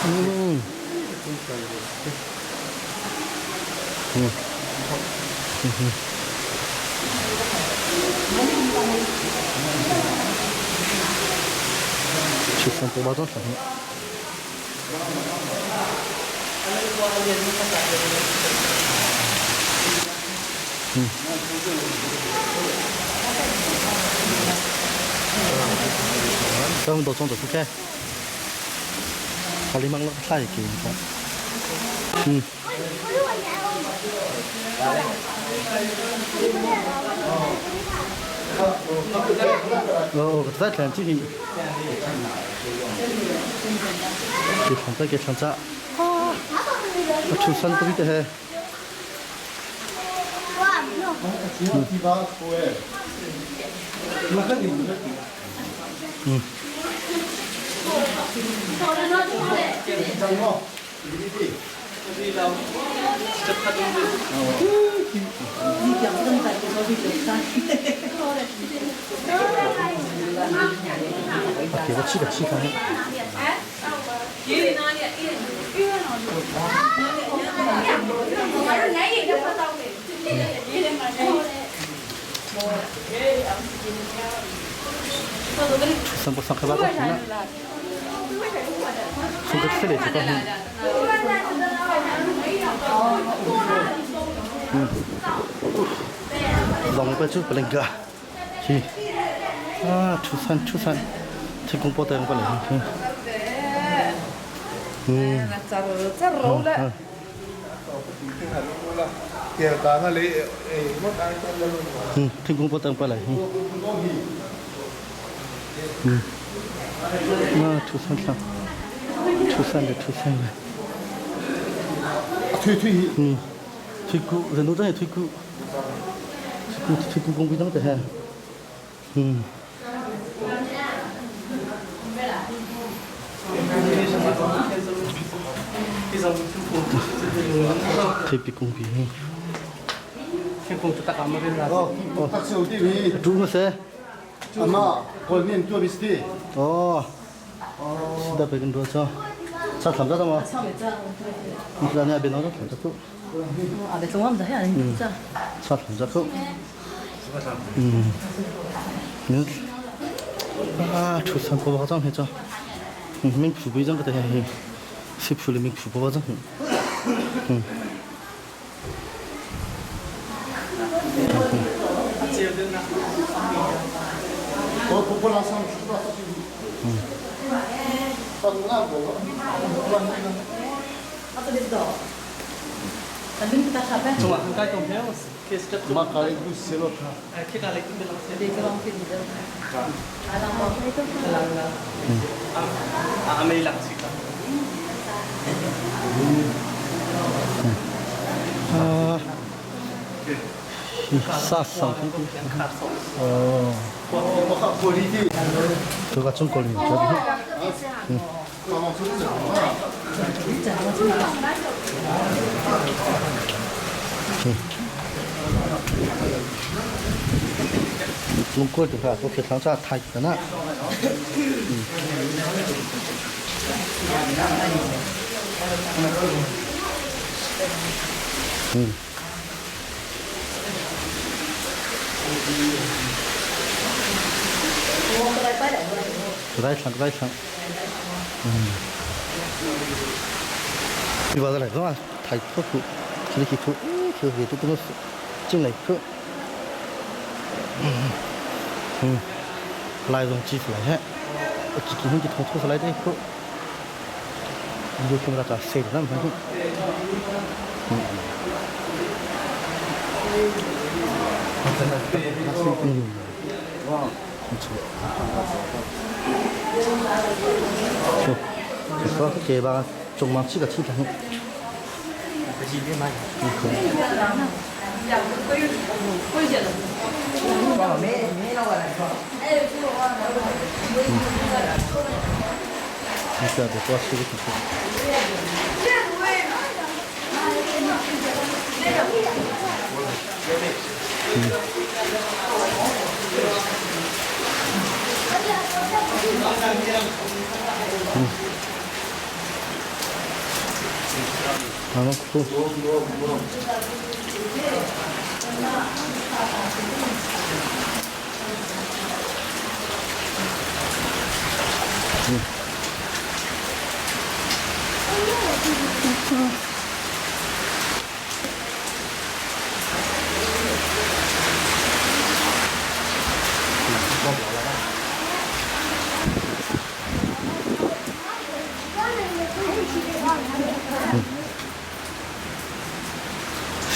음. 음. 음. 출산 뽑아줬어. 응. 그럼 너 정도 좋게. 다리막 sai kì. Oh, ka thlan chi hi. Ke thlan cha ke thlan cha. A thu san tu te he. 给个气个气看。三不三开八个行了。从这里这个。Long pa chu paleng ka. Chi. Ah, thu san thu san. Thingkung po tang pa le. Thingkung po tang pa le. Ma thu san thlang. Thu san le thu san le. Thui thui hi. Thui ku, zanu zang thui ku. Thui ku thui ku kong pi dang te ha. Theipi kungpi hi. Thingkung taktak ah ma rin Oh, tak seu ti mi. Tu ma se. Ama kol nin tu bis ti. Oh. Sida pe kan do cha. Cha tham cha ma. Ni la ne be no tham cha ku. A be tlungam da he ni cha. Cha tham cha ku. 嗯。啊，出山过巴掌he cha. Ming phu bi jang ka te he. Si phu le ming phu ba jang. Oh, po la sang chu la sa. Pa na bo. A to do. Ta bin ta kha ba. Cuma kai tong theo ke step Ma ka le bu se lo tha. Ke ka le tu bilang se. Be ka long pin de. Lang la. A mei lang si ka. Ah. Sa sang pi. Oh. Tu ka chung kol ni cha bi. Lungkual tu kha ko khe thlang cha thai ta na. Rai thlang rai thlang. Đi vào đây này thai thuốc phụ, chỉ khi thu, khi thì tôi cũng chừng này cứ lại dùng chi lại hết, chỉ chỉ những cái thùng thuốc lại đây cứ nhiều chúng ta sẽ lắm phải không? 这给吧，中忙几个气头。你这得多吃个挺 啊，不。嗯。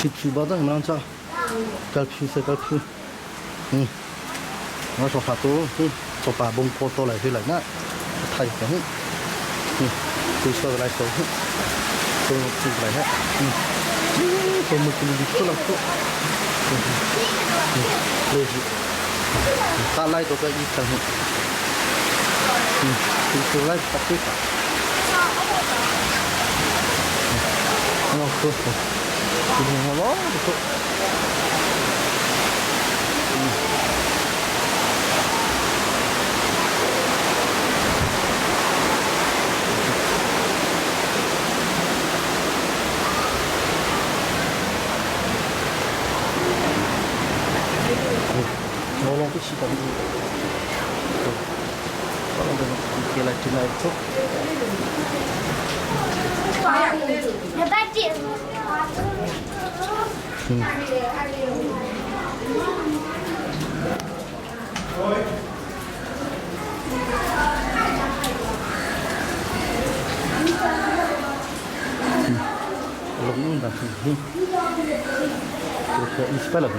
Thi ba dang nang cha kal phi se kal phi. Nó cho phá tu cho pa bung po to lại lại na thay cái tôi cho lại số tôi chỉ lại hết tôi một cái đi tôi làm tôi ta lại tôi cái gì chẳng tôi lại bắt cái nó tôi tôi nó tôi 我拢不习惯。我拢都来进来做。龙的很，这个一百来个。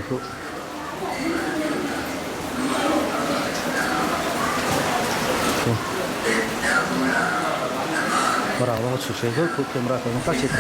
我出去后，camera 可能大些头。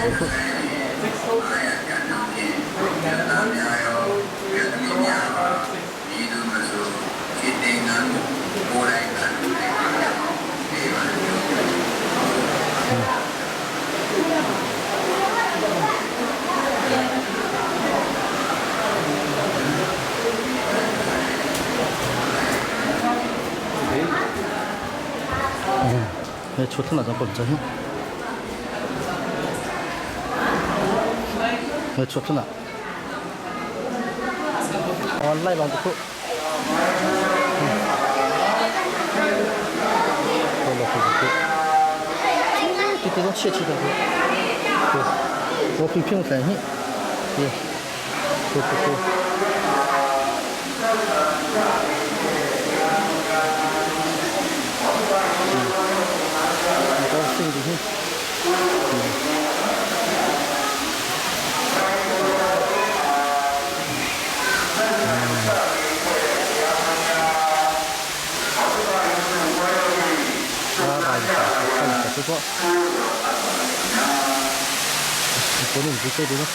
네, 좋다 나자 번째. 네, 좋다. Online lang tu. 这种切切的，对，我平平反应，对，对对对。嗯，高兴的很。嗯。啊，这个。国内不这边的好。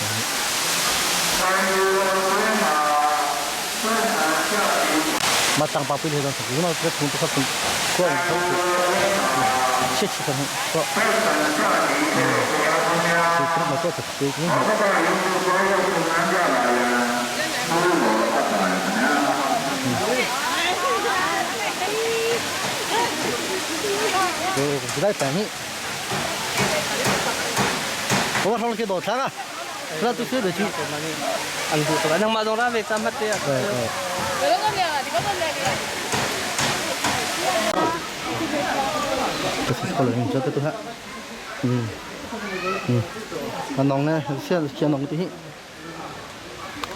mà tăng bao nhiêu đồng thì nó cái thùng tôi không có không chết chỉ cần có thì cũng mà có thực tế cũng rồi cái đấy phải 我上去多长啊？那都是的去。 Ang gusto ka nang madong rame tamat ya. 对对。这是可能这个都还，嗯嗯，那弄呢？现现弄的很，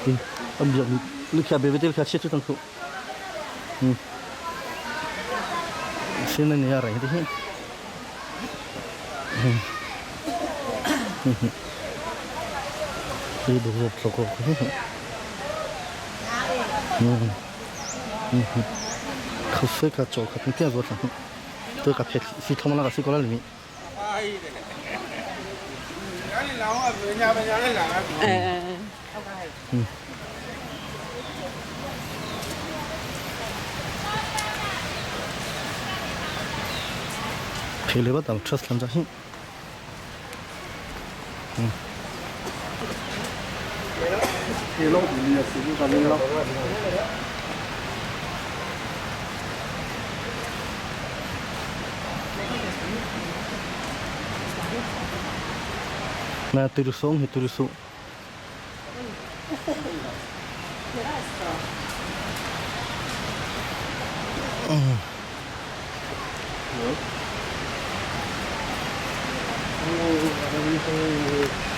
嗯，我们你看别别的看切出当初，嗯，现在你要认的很，嗯，嗯哼，这都是做过，嗯嗯哼，可水可做可电做成，都个撇是他们那个水过来里面。嗯。皮里边咱们吃三只杏。嗯。 Na turusong hi turusu.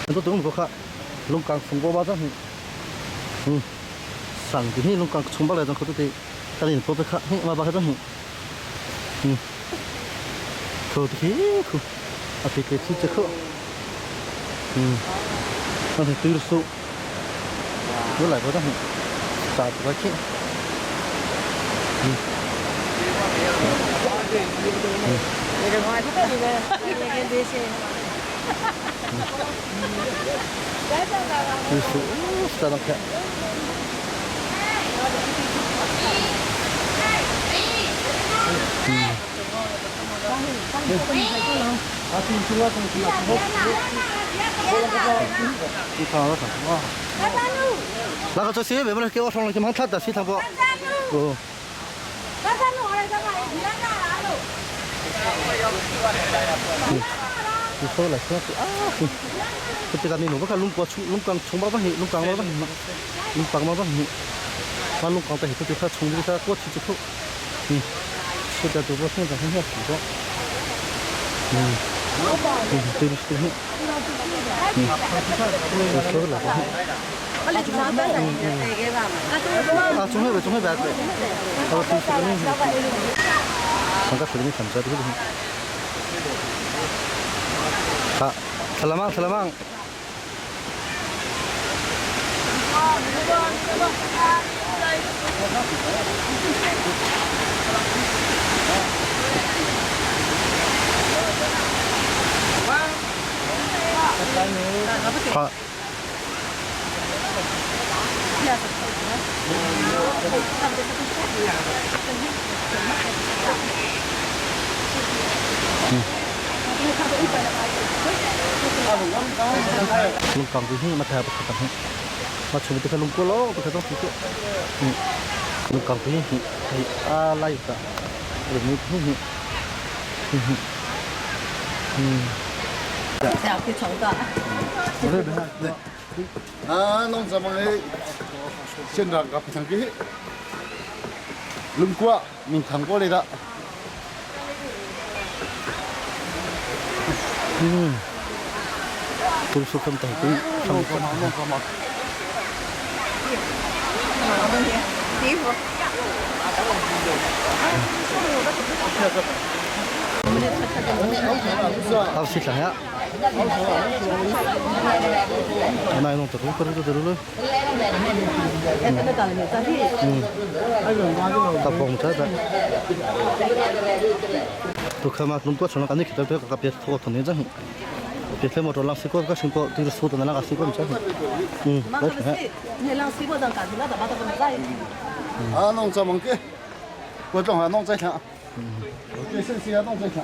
Tôi tưởng có khác lông càng phùng qua ba trăm ừ sang thì lông càng chung ba lại trong khối thì ta liền tôi khác mà ba cái ừ thôi thì khu à thì cái chi chắc ừ nó thì từ số Tu lai ko dah ca tu ka khi. Tu su sa lang kha. 那个这些为么给我上了去忙他的洗头不？哦。你说了说啊，这个你弄不看弄过冲弄刚冲包吧，弄刚包吧，弄刚包吧，把弄刚的这就他冲这个过去之后，嗯，现在都不现在很少洗过，嗯，嗯，对对对，嗯，你说了。啊，总会呗，总会呗，对。啊，对，是个那，刚才是个那，啊，salamang salamang. 好。Lungkang tu hi ma tha pakhat hi ma chumi te kha lungko lo pakhat dong chu lungkang tu hi hi a lai ka ni hi hi hi 啊，弄什么嘞？现场搞平常给，轮过你看过来的。 嗯，都说跟大队，弄什么弄什么？衣服。 好，谢谢呀。那弄这个，这个这个。嗯。大风车的。都看嘛，弄过程了，赶紧去到这个别拖拖那张。别开摩托，让西瓜个西瓜，就是说的那个西瓜，嗯，来看。啊，弄这么个，我正好弄这强，这信息弄这强。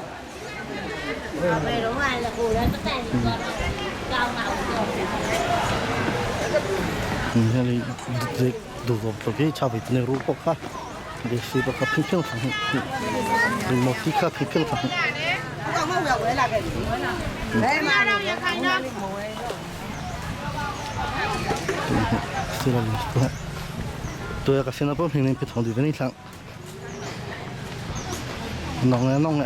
嗯，那里这路个都给差不多那路不卡，这西瓜个平平上，摩的卡平平上。对个现在不平平平的那场，弄啊弄啊。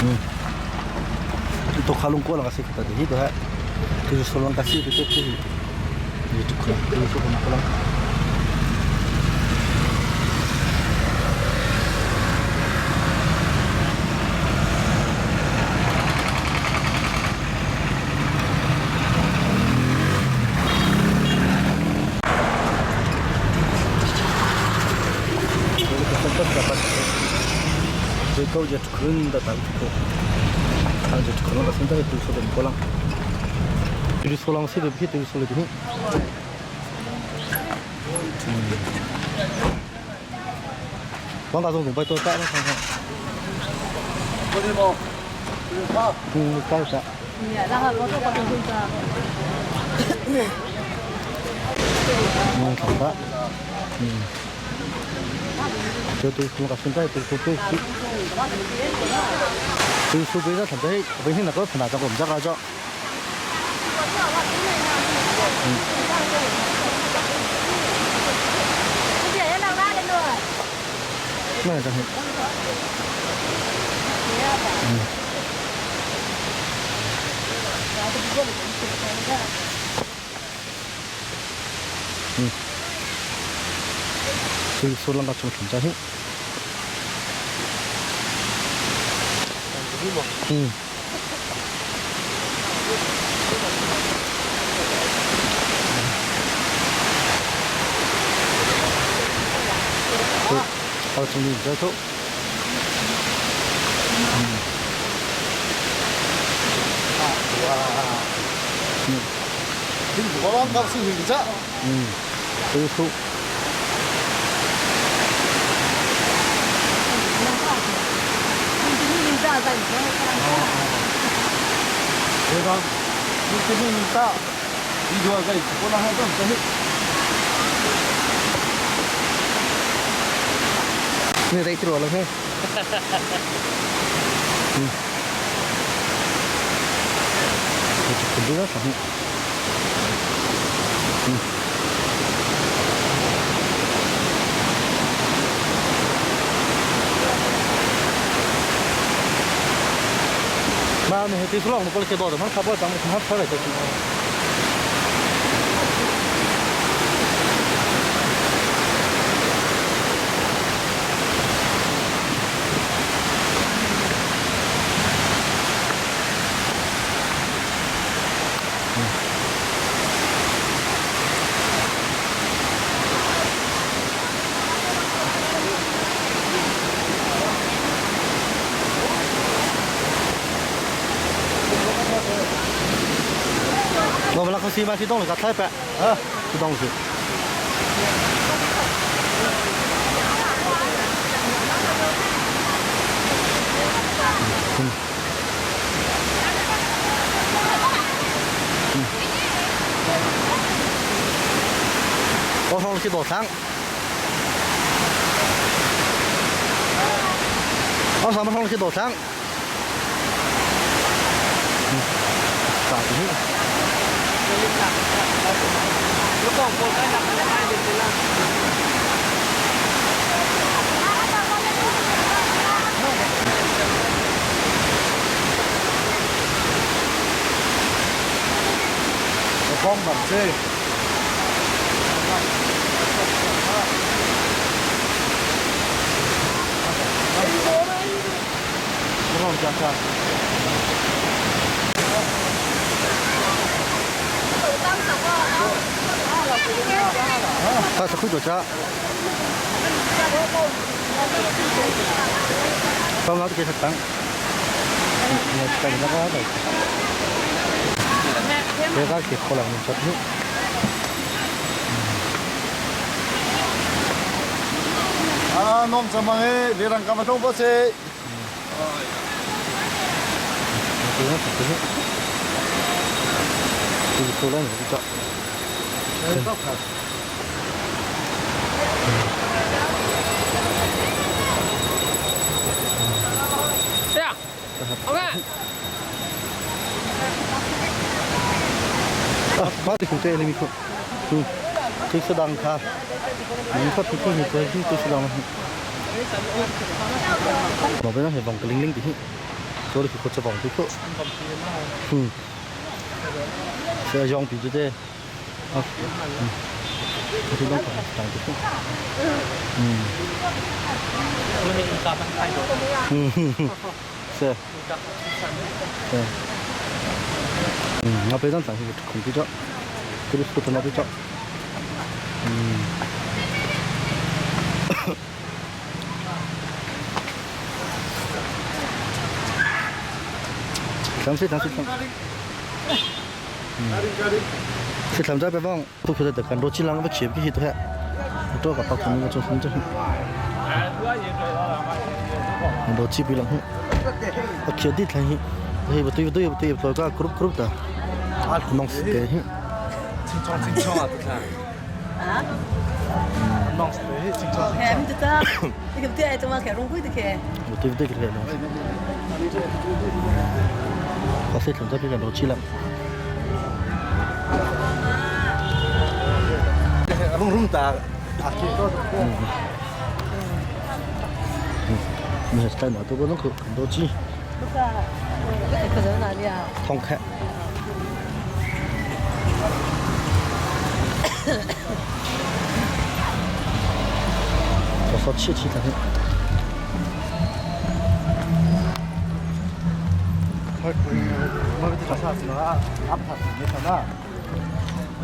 嗯，都卡拢过了个是个的，这个就是说啷个是的，这这，你就可就是说哪个了。高级可的单个，他就可能个现在读书的过了，比如说让谁的别读书了就。嗯，王大总总拜多大了看看。我的吗？嗯，高啥？嗯，好的。嗯，这都是那个现在都是都是。这手背上现在微信那个平台上我们这个叫。嗯。那这是。嗯。嗯。这个说啷个做成家庭？嗯。Ở trong nhìn cho chỗ. Ừ. Tôi Người đây chùa luôn thế. Ừ. Mà mình thì xuống một con xe đò rồi, hắn khắp ở trong hắn khắp lại cái. 我们那个西马去动了个太白啊，去东西。嗯。嗯。我上去多长？我上面上去多长？嗯，咋的？ Kong bằng C. Đúng không, chào chào. Ta sẽ khuyết tổ cha. Không nói cái thật tăng. Nhà ta nó có rồi. 내가 이렇게 콜라 는 저. À, nôm chả mang ấy, để rằng cam thông bớt xe. 아, 마트 국제 엘리미코. 그, 그 카. mình phát cái gì cái cái cái đang mà bây giờ thì vòng cái linh linh thì số thì có cho vòng cái chỗ ừ sẽ dòng bị thế à cái đó còn đang cái chỗ ừ ừ sẽ sẽ ừ nó bây giờ chẳng thì không biết cho cái số nó biết cho ừ 잠시 잠시 좀. 是他们在北方都觉得得看多几两个切必须都还，多个包他们个做生意。多几比两，我切地才行，嘿不对不对不对不对，个 group group 的，弄死的。清创清创啊，这看。啊？弄死的，清创。 Kèm từ ta, cái kiểu thế mà kèm rung quý thì kèm. 不对不对个，我是从这边多几两。 Rung rung ta. 没事，哪都不能很多鸡。 cái cái nào đi à? 通开。我说气气的。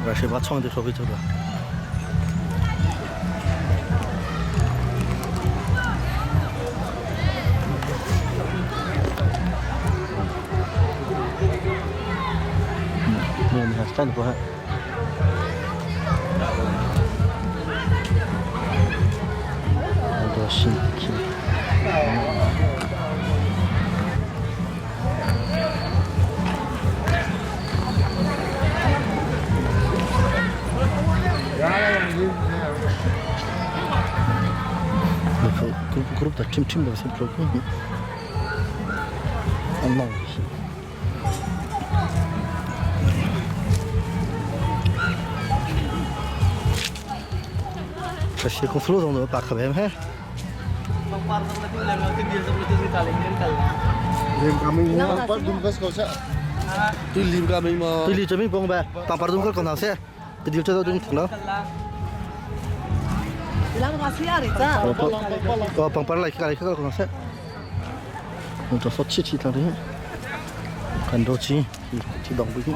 我是把窗子说给走了。很多新品。Group ta chim chim lo sim pro ko an long Ka si kung flu zong pa kha bem he. Tu lim ka mei ma. Tu li chami bong ba. Pang par dum kal kon se. Ti dil cha dum thang lo. Lang ma si ari cha. Ko pang par lai ka lai ka kon se. 这说气气他的，很多气，气动不行。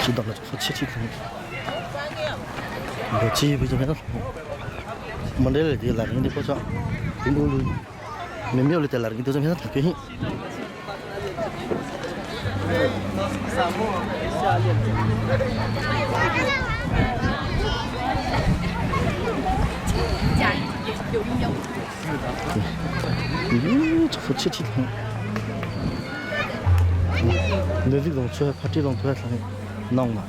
知道了，说气气他。我气不怎么样，没得了，来人的不少，顶多没有了，来人都怎么样？他给。咦，这说气气他。你这种车，他这种车上弄了，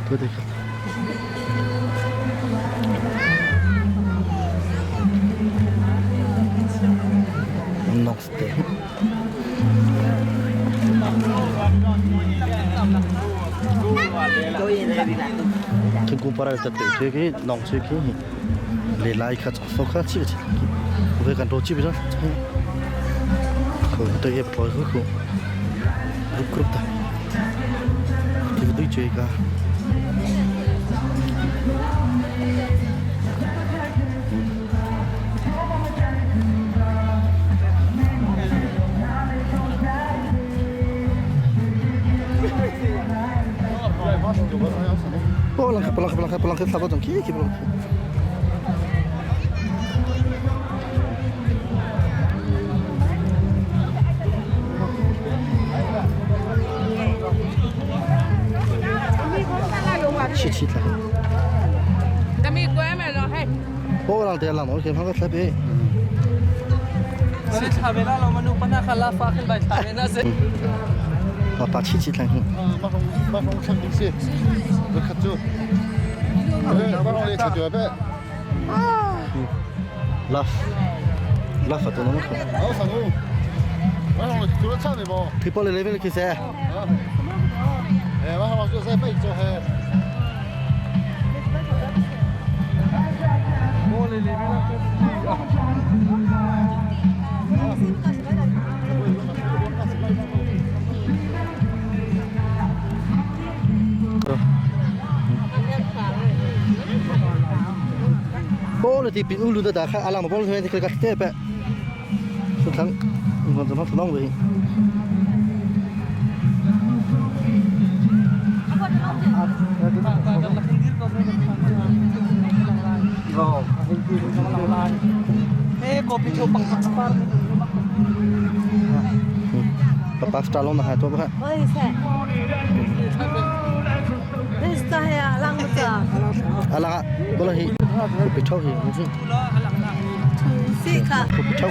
对对。Nong ste. Thingkung para ta te te ki nong che ki le lai kha chok so kha chi chi ki ve kan ro chi bi ko te ye plo ko ko grup grup ta ki du che ka Polanka, polanka, polanka, polanka, slabo ki, ki polanka. Chi chi la. Polang te lang no ke phang ka thlabe. Pa chi chi la. 马上看东西，我看住，马上来看住呗。 Laf. Laf to no ko. 好，上路，马上做了差的不？ People le level ki se. 哎，马上做在背做还。 Bo le ti pin ulu da da kha alang bo le ti ka te pe. Su thang ngon zo ma nong we. Papa star long na ha to ba. 我也是。那是咋呀？啷个子？ Alang bo le hi. Ko pi thau hi. 是卡。 Ko pi thau.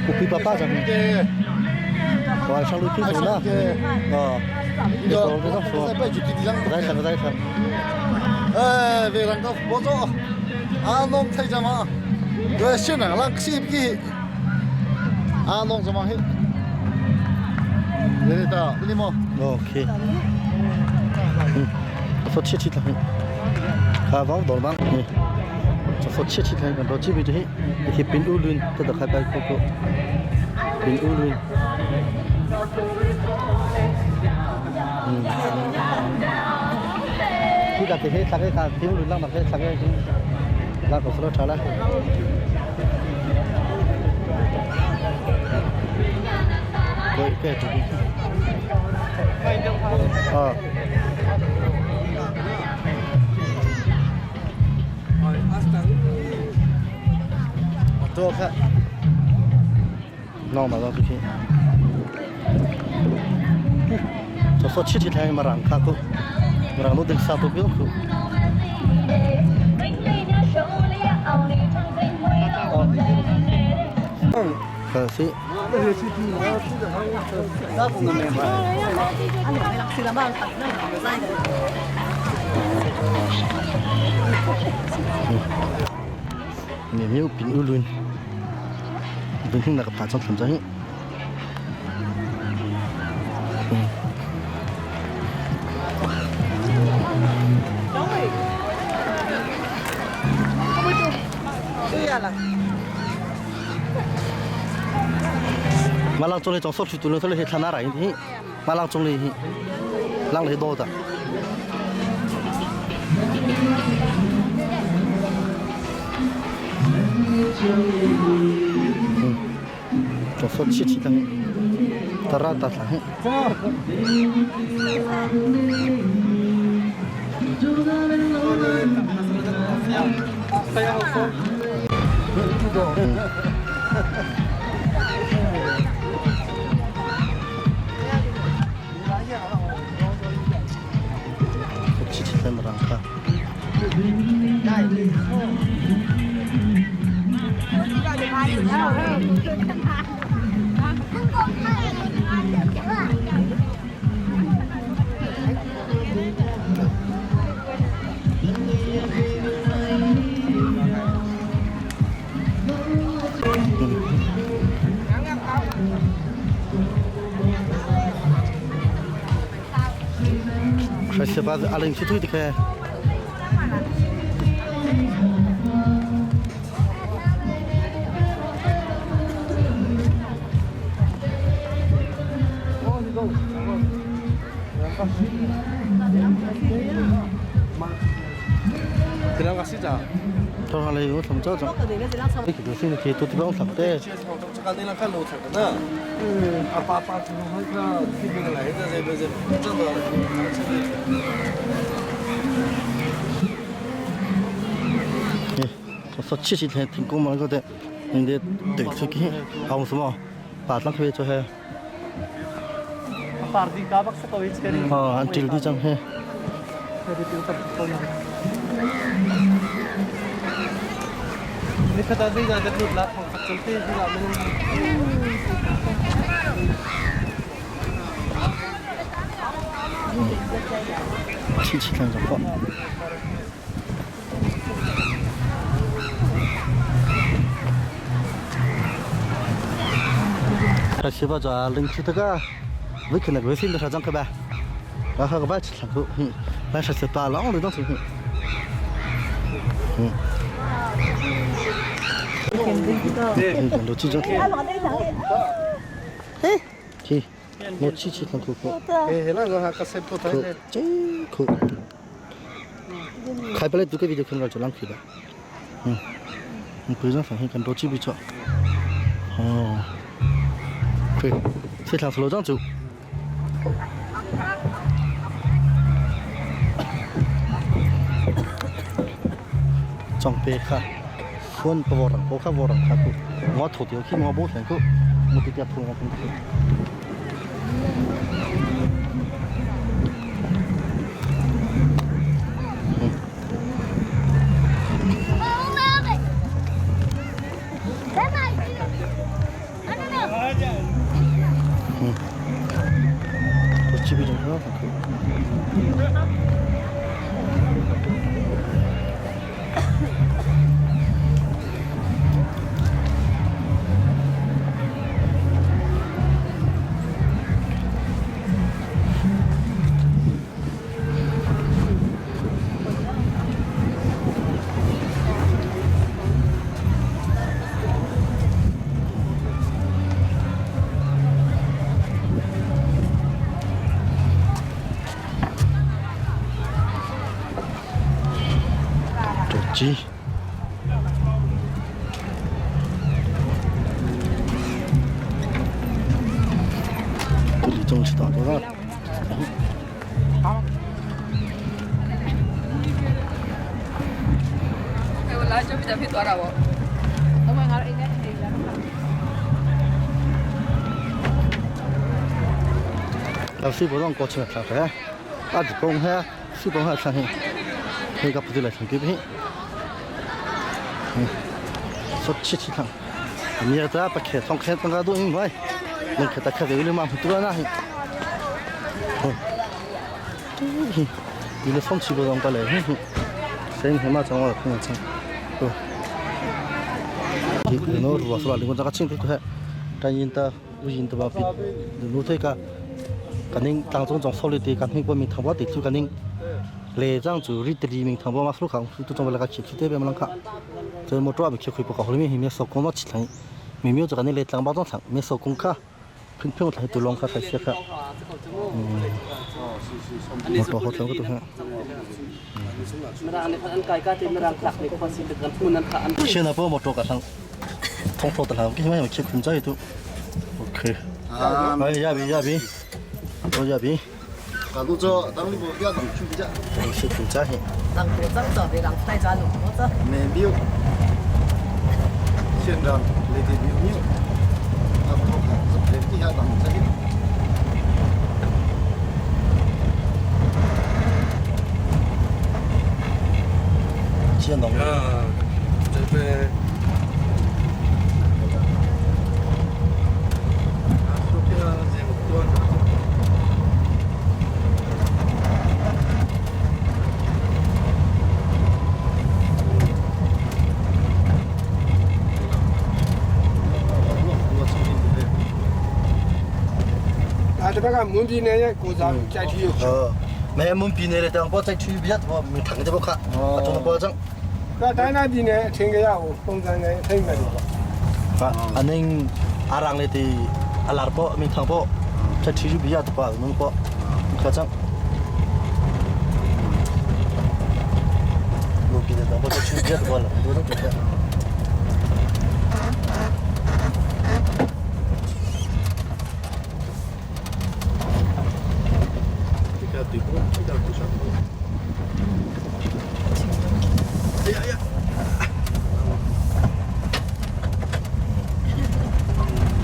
Ko pi papa jang. 我上路听懂了。哦。你说这说。来看来看。哎，别让个我做，啊，弄太怎么？对，现在让去去，啊，弄什么嘿？来的，你么？ OK。说切切的，卡房多吗？说切切的，个这边这些冰乌轮，这都开白个个冰乌轮。嗯。你个这些啥个啥冰乌轮，那个啥个那个说查了。对对对。啊。To kha normal lo khi cho so chi chi thai marang kha ku marang lo ding sa to pil ku 可惜。你没有病有轮，轮那个爬上存在。马浪中的从社区都能出来去参加来，马浪中的浪来多的。就说七七等，哒啦哒啦。七七等让看。还是把阿玲去推的开。头上来有什么这种？你可是你可以多地方上的。哎，我说七七天听讲嘛，个的，人家对出去，还有什么？把那可以做些。哦，按这个地方嘿。七七天就好。他媳妇做冷气这个，为可那个微信都上涨去呗，然后个外吃两口，嗯，晚上是打浪的东西，嗯。嗯，六七张。哎，去，我七七两口口。这口。开不来这个video看到就浪费了，嗯，你不用放心，看多几笔错。哦，对，这条是老张走。装备卡，分不沃人，不卡沃人卡库，我头掉去我无钱库，我直接吐我身去。집이 좀 편하다. 좋지. 우리 정치도 안 돌아. 老师不让过去了，噻，阿子公嘿，水公嘿，嘿，嘿个不对来唱几遍，嗯，说七七趟，你要在不开，从开从个都应该，能开到开这个嘛，多那嘿，哦，你的风气不让过来，哼哼，谁他妈找我碰一哦，你那如果说了，你我这个亲戚块，但因的无因的吧，比奴这个。กันนิ่งต่างจงจงโซลิตีกันนิ่งว่ามีทางว่าติดทุกันนิ่งเลจ้างจูริตรีมีทางว่ามาสู้เขาตัวจงเวลาขีดที่เตเป็นมังคะจนหมดตัวไปเขียวคุยปกติมีมีสกุลมาฉิดไหนมีมีจากกันนี่เลต่างบ้านต้องสั่งมีสกุลค่ะเพิ่งเพิ่งถ่ายตัวลงค่ะใส่เสื้อค่ะหมดตัวเขาตัวก็ตัวฮะเชื่อนะพวกหมดตัวกับทางท้องโตแต่ละคิดว่าอย่างเขียวคุยใจตัวโอเค哎，亚比亚比。我这边，啊，都做，当你不要当去比较，是挺扎心。人过怎做，别人带转路，我做。没有，现在那个没有，啊，不看，是别底下当这个。现在。啊，这边。 ဒီဘက်ကမွန်ပြည်နယ်ရဲ့ကိုစားကြိုက်ထီကို 呃，没门比那个当包在区比较多，没糖这不卡，啊，中包装。 ကတိုင်းနာပြည်နယ်အထင်ကရကိုပုံစံနဲ့ထိမ့်မယ်ပေါ့ 啊，啊恁阿郎的的阿拉包没糖包，在区比较多，侬包，可装。门比那当包在区比较多了，多种对。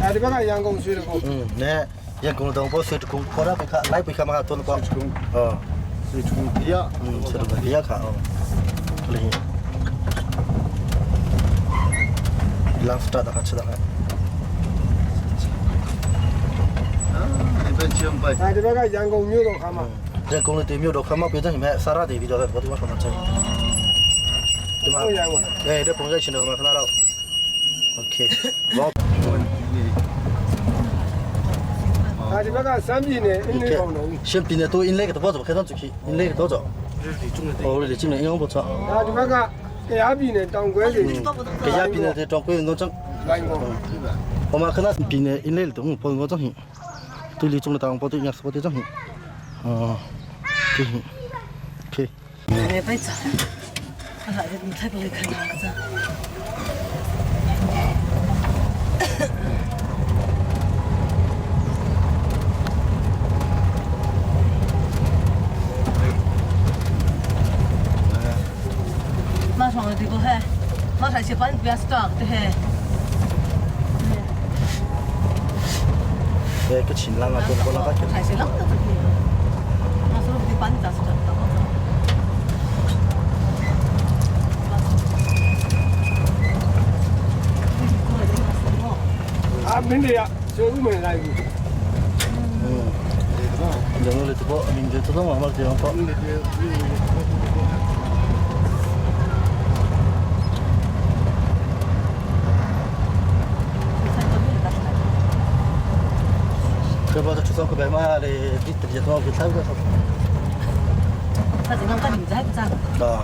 အဲဒီဘက်ကရန်ကုန်ဆွေးတကုံ 嗯，那ရန်ကုန်တော့ဘောဆွေတကုံခေါ်ရပိခလိုက်ပိခမှာတော့ပေါ့အော် ဆွေတကုံပြရ อืมဆွေတကုံပြရခါအော်လေလမ်စတာတာချတာ အာဒီဘက်ချင်ပိုင် အဲဒီဘက်ကရန်ကုန်မြို့တော်ခါမှာ ရန်ကုန်လေမြို့တော်ခါမှာပြတဲ့ညီမဆာရဒေဗီတော့ဘောဒီမှာဆောင်းချင်ဒီမှာအဲတဲ့ပုံရိုက်ရှင်တော့ခဏတော့โอเคဘော အဲဒီဘက်ကစမ်းပြည်နယ်အင်းလေးကောင်တော် ရှင်ပြည်နယ်တော့အင်းလေးကတော့တော့ခက်တော့ချီအင်းလေးတော့တော့ဟိုလေချင်းနေအောင်ပေါ်ချ အဲဒီဘက်ကကရားပြည်နယ်တောင်ခွဲစီ ကရားပြည်နယ်တောင်ခွဲတော့ချ လိုင်းကော 我们可能比呢，因为动不我种对你种的当不对，也是不对种哦，对，OK。没被走，他来的你太不会看了，这。马上就过去，马上去帮你不要stock对。 对，个情人啊，多多那个。还是啷个这个？他说不得帮你咋是咋的？ အာမင်းတွေကဆွေဥမင်လိုက်ဘူး 嗯，两个来这个，明天这种嘛，嘛这样跑。这把这出上个白马嘞，你直接到给他个。 他这两个名字还不咋？ 啊。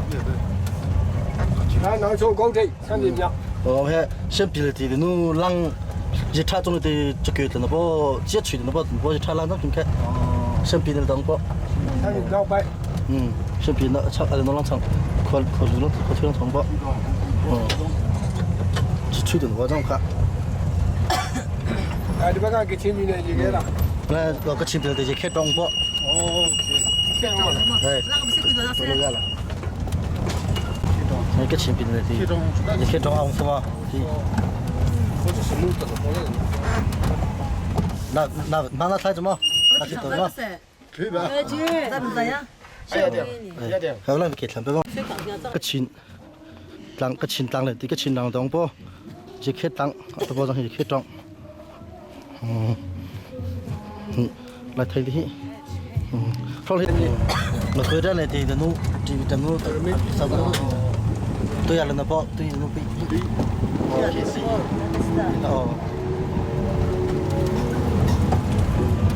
ဒါနောက်ဆုံးကောက်ထိတ်ဆန်းပြည်မြောက် 我们先比了的侬浪，一查中了的这个的那不接触的那不不一查浪那看看，先比的当不。 ဆန်းပြည်မြောက်ပိုင်း 嗯，先比那查那浪长，可可路浪可推浪长不？嗯，是吹的我这样看。 အဲဒီဘက်ကကချင်းပြည်နယ်ရေခဲတာ 来，我个亲戚的就开装不？ โอเคကျန်တော့ 哎，那个不是贵州 都下了。Cái chuyện bình này thì cái trong ông sao thì那那那那猜什么？那去等吗？可以吧？好了，给他们吧。个亲，当个亲当了，这个亲当当不，这开当，这包装是开装。嗯嗯，来睇啲，嗯，放你，我回来来的的努，这个的努，啥子？对呀，那包对努比。哦。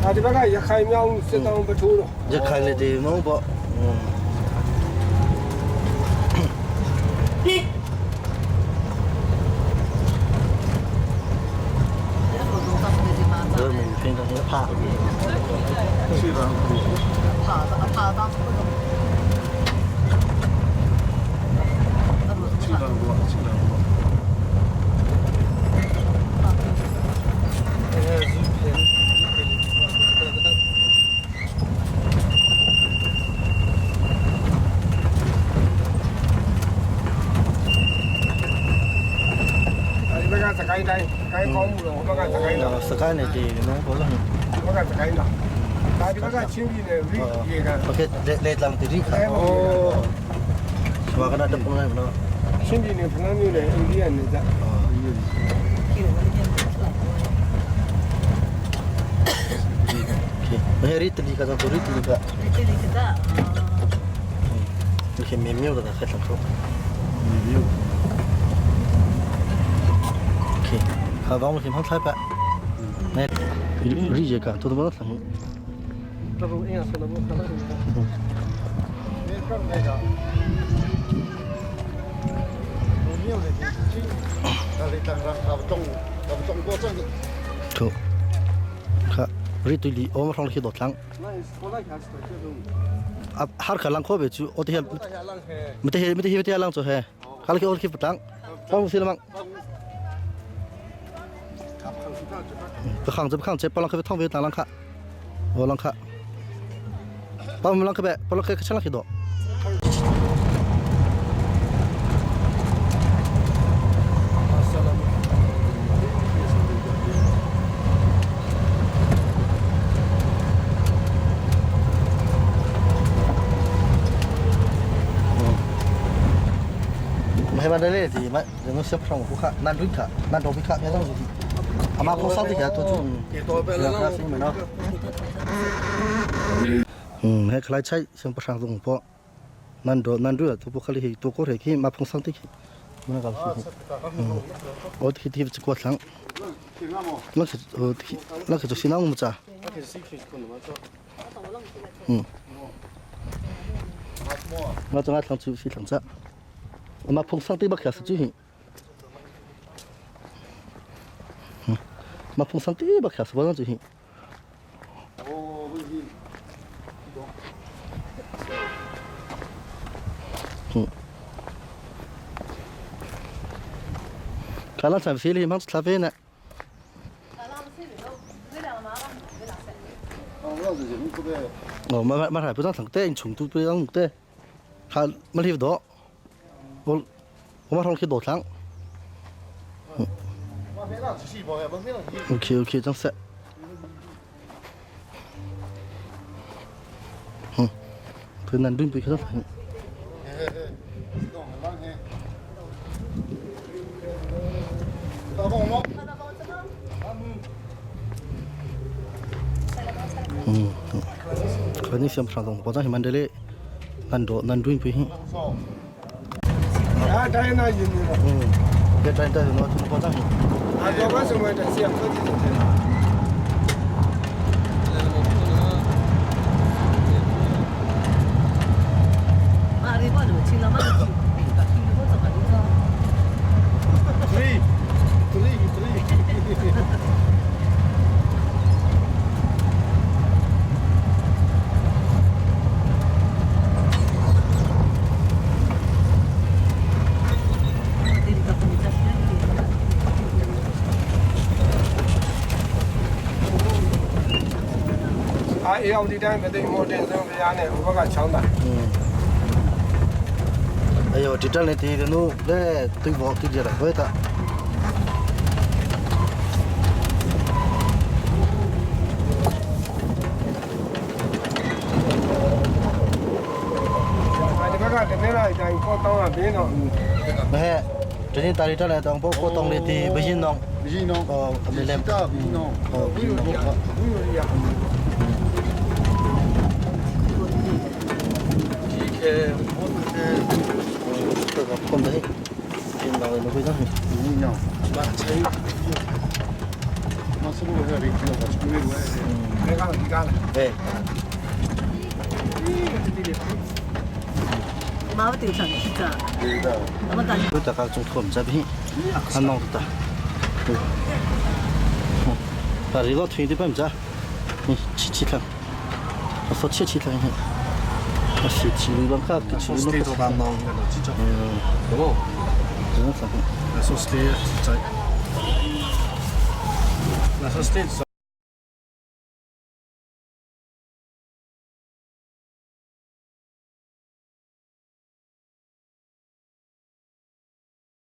အာဒီဘက်ကရခိုင်မြောင်စစ်တောင်းပထိုးတော့ ရခိုင်လေဒီမောပေါ့เออมันเป็นตอนนี้ผ่า 怕怕当初 ဒီဘက်ကစကိုင်းတိုင်းကိုင်းကောင်းမှုတော့ဟိုဘက်ကစကိုင်းတော့ စကိုင်းနေဒီနော်ဘောလုံး ဒီဘက်ကစကိုင်းတော့ဒါဒီဘက်ကချင်းပြည်နယ်ရိရေကန် โอเคလေလေတမ်တီရီခါ ဩ ဘာကနာတပုံလိုက်မနော် ချင်းပြည်နယ်ဖလန်းမြို့နယ်အိန္ဒိယနယ်စပ် โอเคမဟရီတလီကတော့ရီတလီကโอเคမေမျိုးတော့ခက်တယ်မေမျိုးโอเคခါတော့မရှင်ဟောင်းထိုက်ပါနေရီရေကန်တော်တော်ဆန် တော်အင်းဆိုတော့ခလာတယ် နေကံနေတာဘုံမျိုးလေချင်းဒါလေးတန်ရာကတုံးကတုံးကိုစံ ถูกครับรีตุลีโอมาทองขี้ดอดลังอ่ะฮาร์ขลังโคเบจูโอที่ไม่ได้ไม่ได้ไม่ได้ลังจูเฮคาลขี้โอขี้ปตังป้องสิละมังไปขังจะไปขังเจ็บปลังเคไปท่องไปตังลังค่ะโอลังค่ะป้องลังเคไปปลังเคฉันลังขี้ดอไม่มาได้เลยดีมั้ยเดี๋ยวน้องเสียพลังกูค่ะนั่นด้วยค่ะนั่นดอกพี่ค่ะไม่ต้องสิอามาคงสร้างที่แกตัวจุ่มแล้วก็สิ่งเหมือนเนาะอืมให้ใครใช้เสียงประชาชนพอนั่นดอกนั่นด้วยตัวพวกเขาเลยตัวก็เลยที่มาพงสร้างที่มันก็สิโอ้ที่ที่จะกวดหลัง那可呃那可就是那我们家，嗯，我总爱听就是听这。我妈碰上对把开始就行。嗯，妈碰上对把开始往上就行。嗯。看了咱飞了，忙吃咖啡呢。哦，没没没还不让上对，成都不让对，还没离多，我我马上去多趟。OK OK，张三。嗯，对，南顿对，开始。嗯，可能想不上东，我咱是蛮这里，南多南顿不行。 ဒါတိုင်းသားရင်နေတော့ 嗯，别转带着我从我咱。 အာတော့ဘဆံမတဲ့ဆရာဖွဲ့ကြည့်တယ် အာအေအောင်ဒီတိုင်းမသိမော်တင်ဆုံးဘုရားနဲ့ဟိုဘက်ကချောင်းတာ 嗯。哎呦，这这里的路，来对我对接了，会的。 ဒီဘက်ကတနေ့လိုက်တိုင်းကောတောင်းတာဘင်းတော့ မဟဲ့ဒီနေ့တာရီတက်လိုက်တော့ပို့ကိုတောင်းလေးဒီဘရင်တော့ ဘရင်တော့ ဟောအမေလည်း ဘရင်တော့ ဟောဘရင်တော့ ဘူးရ ဒီခဲဟိုခဲတော့ပုံတယ်ဒီတော့လို့ပြော နေနော်ဘာချေမဆူရရကြီးတော့ချွေးဝဲ ဘယ်ကောင်ဒီကားလဲ ဟဲ့ 马不对上是这，我感觉。 တို့တကကျုံထုံကြပြီအနောင်တာတာရီတော့ထွင်ဒီပမ်ကြချီချီထအစောချီချီထဟဲ့အစီချီလူကကချီလူ တော့ဘာမောင်းနေတော့ချစ်ချော တော့ ကျွန်တော်ဆက် La sauce လေးစိုက် La sauce လေးစိုက်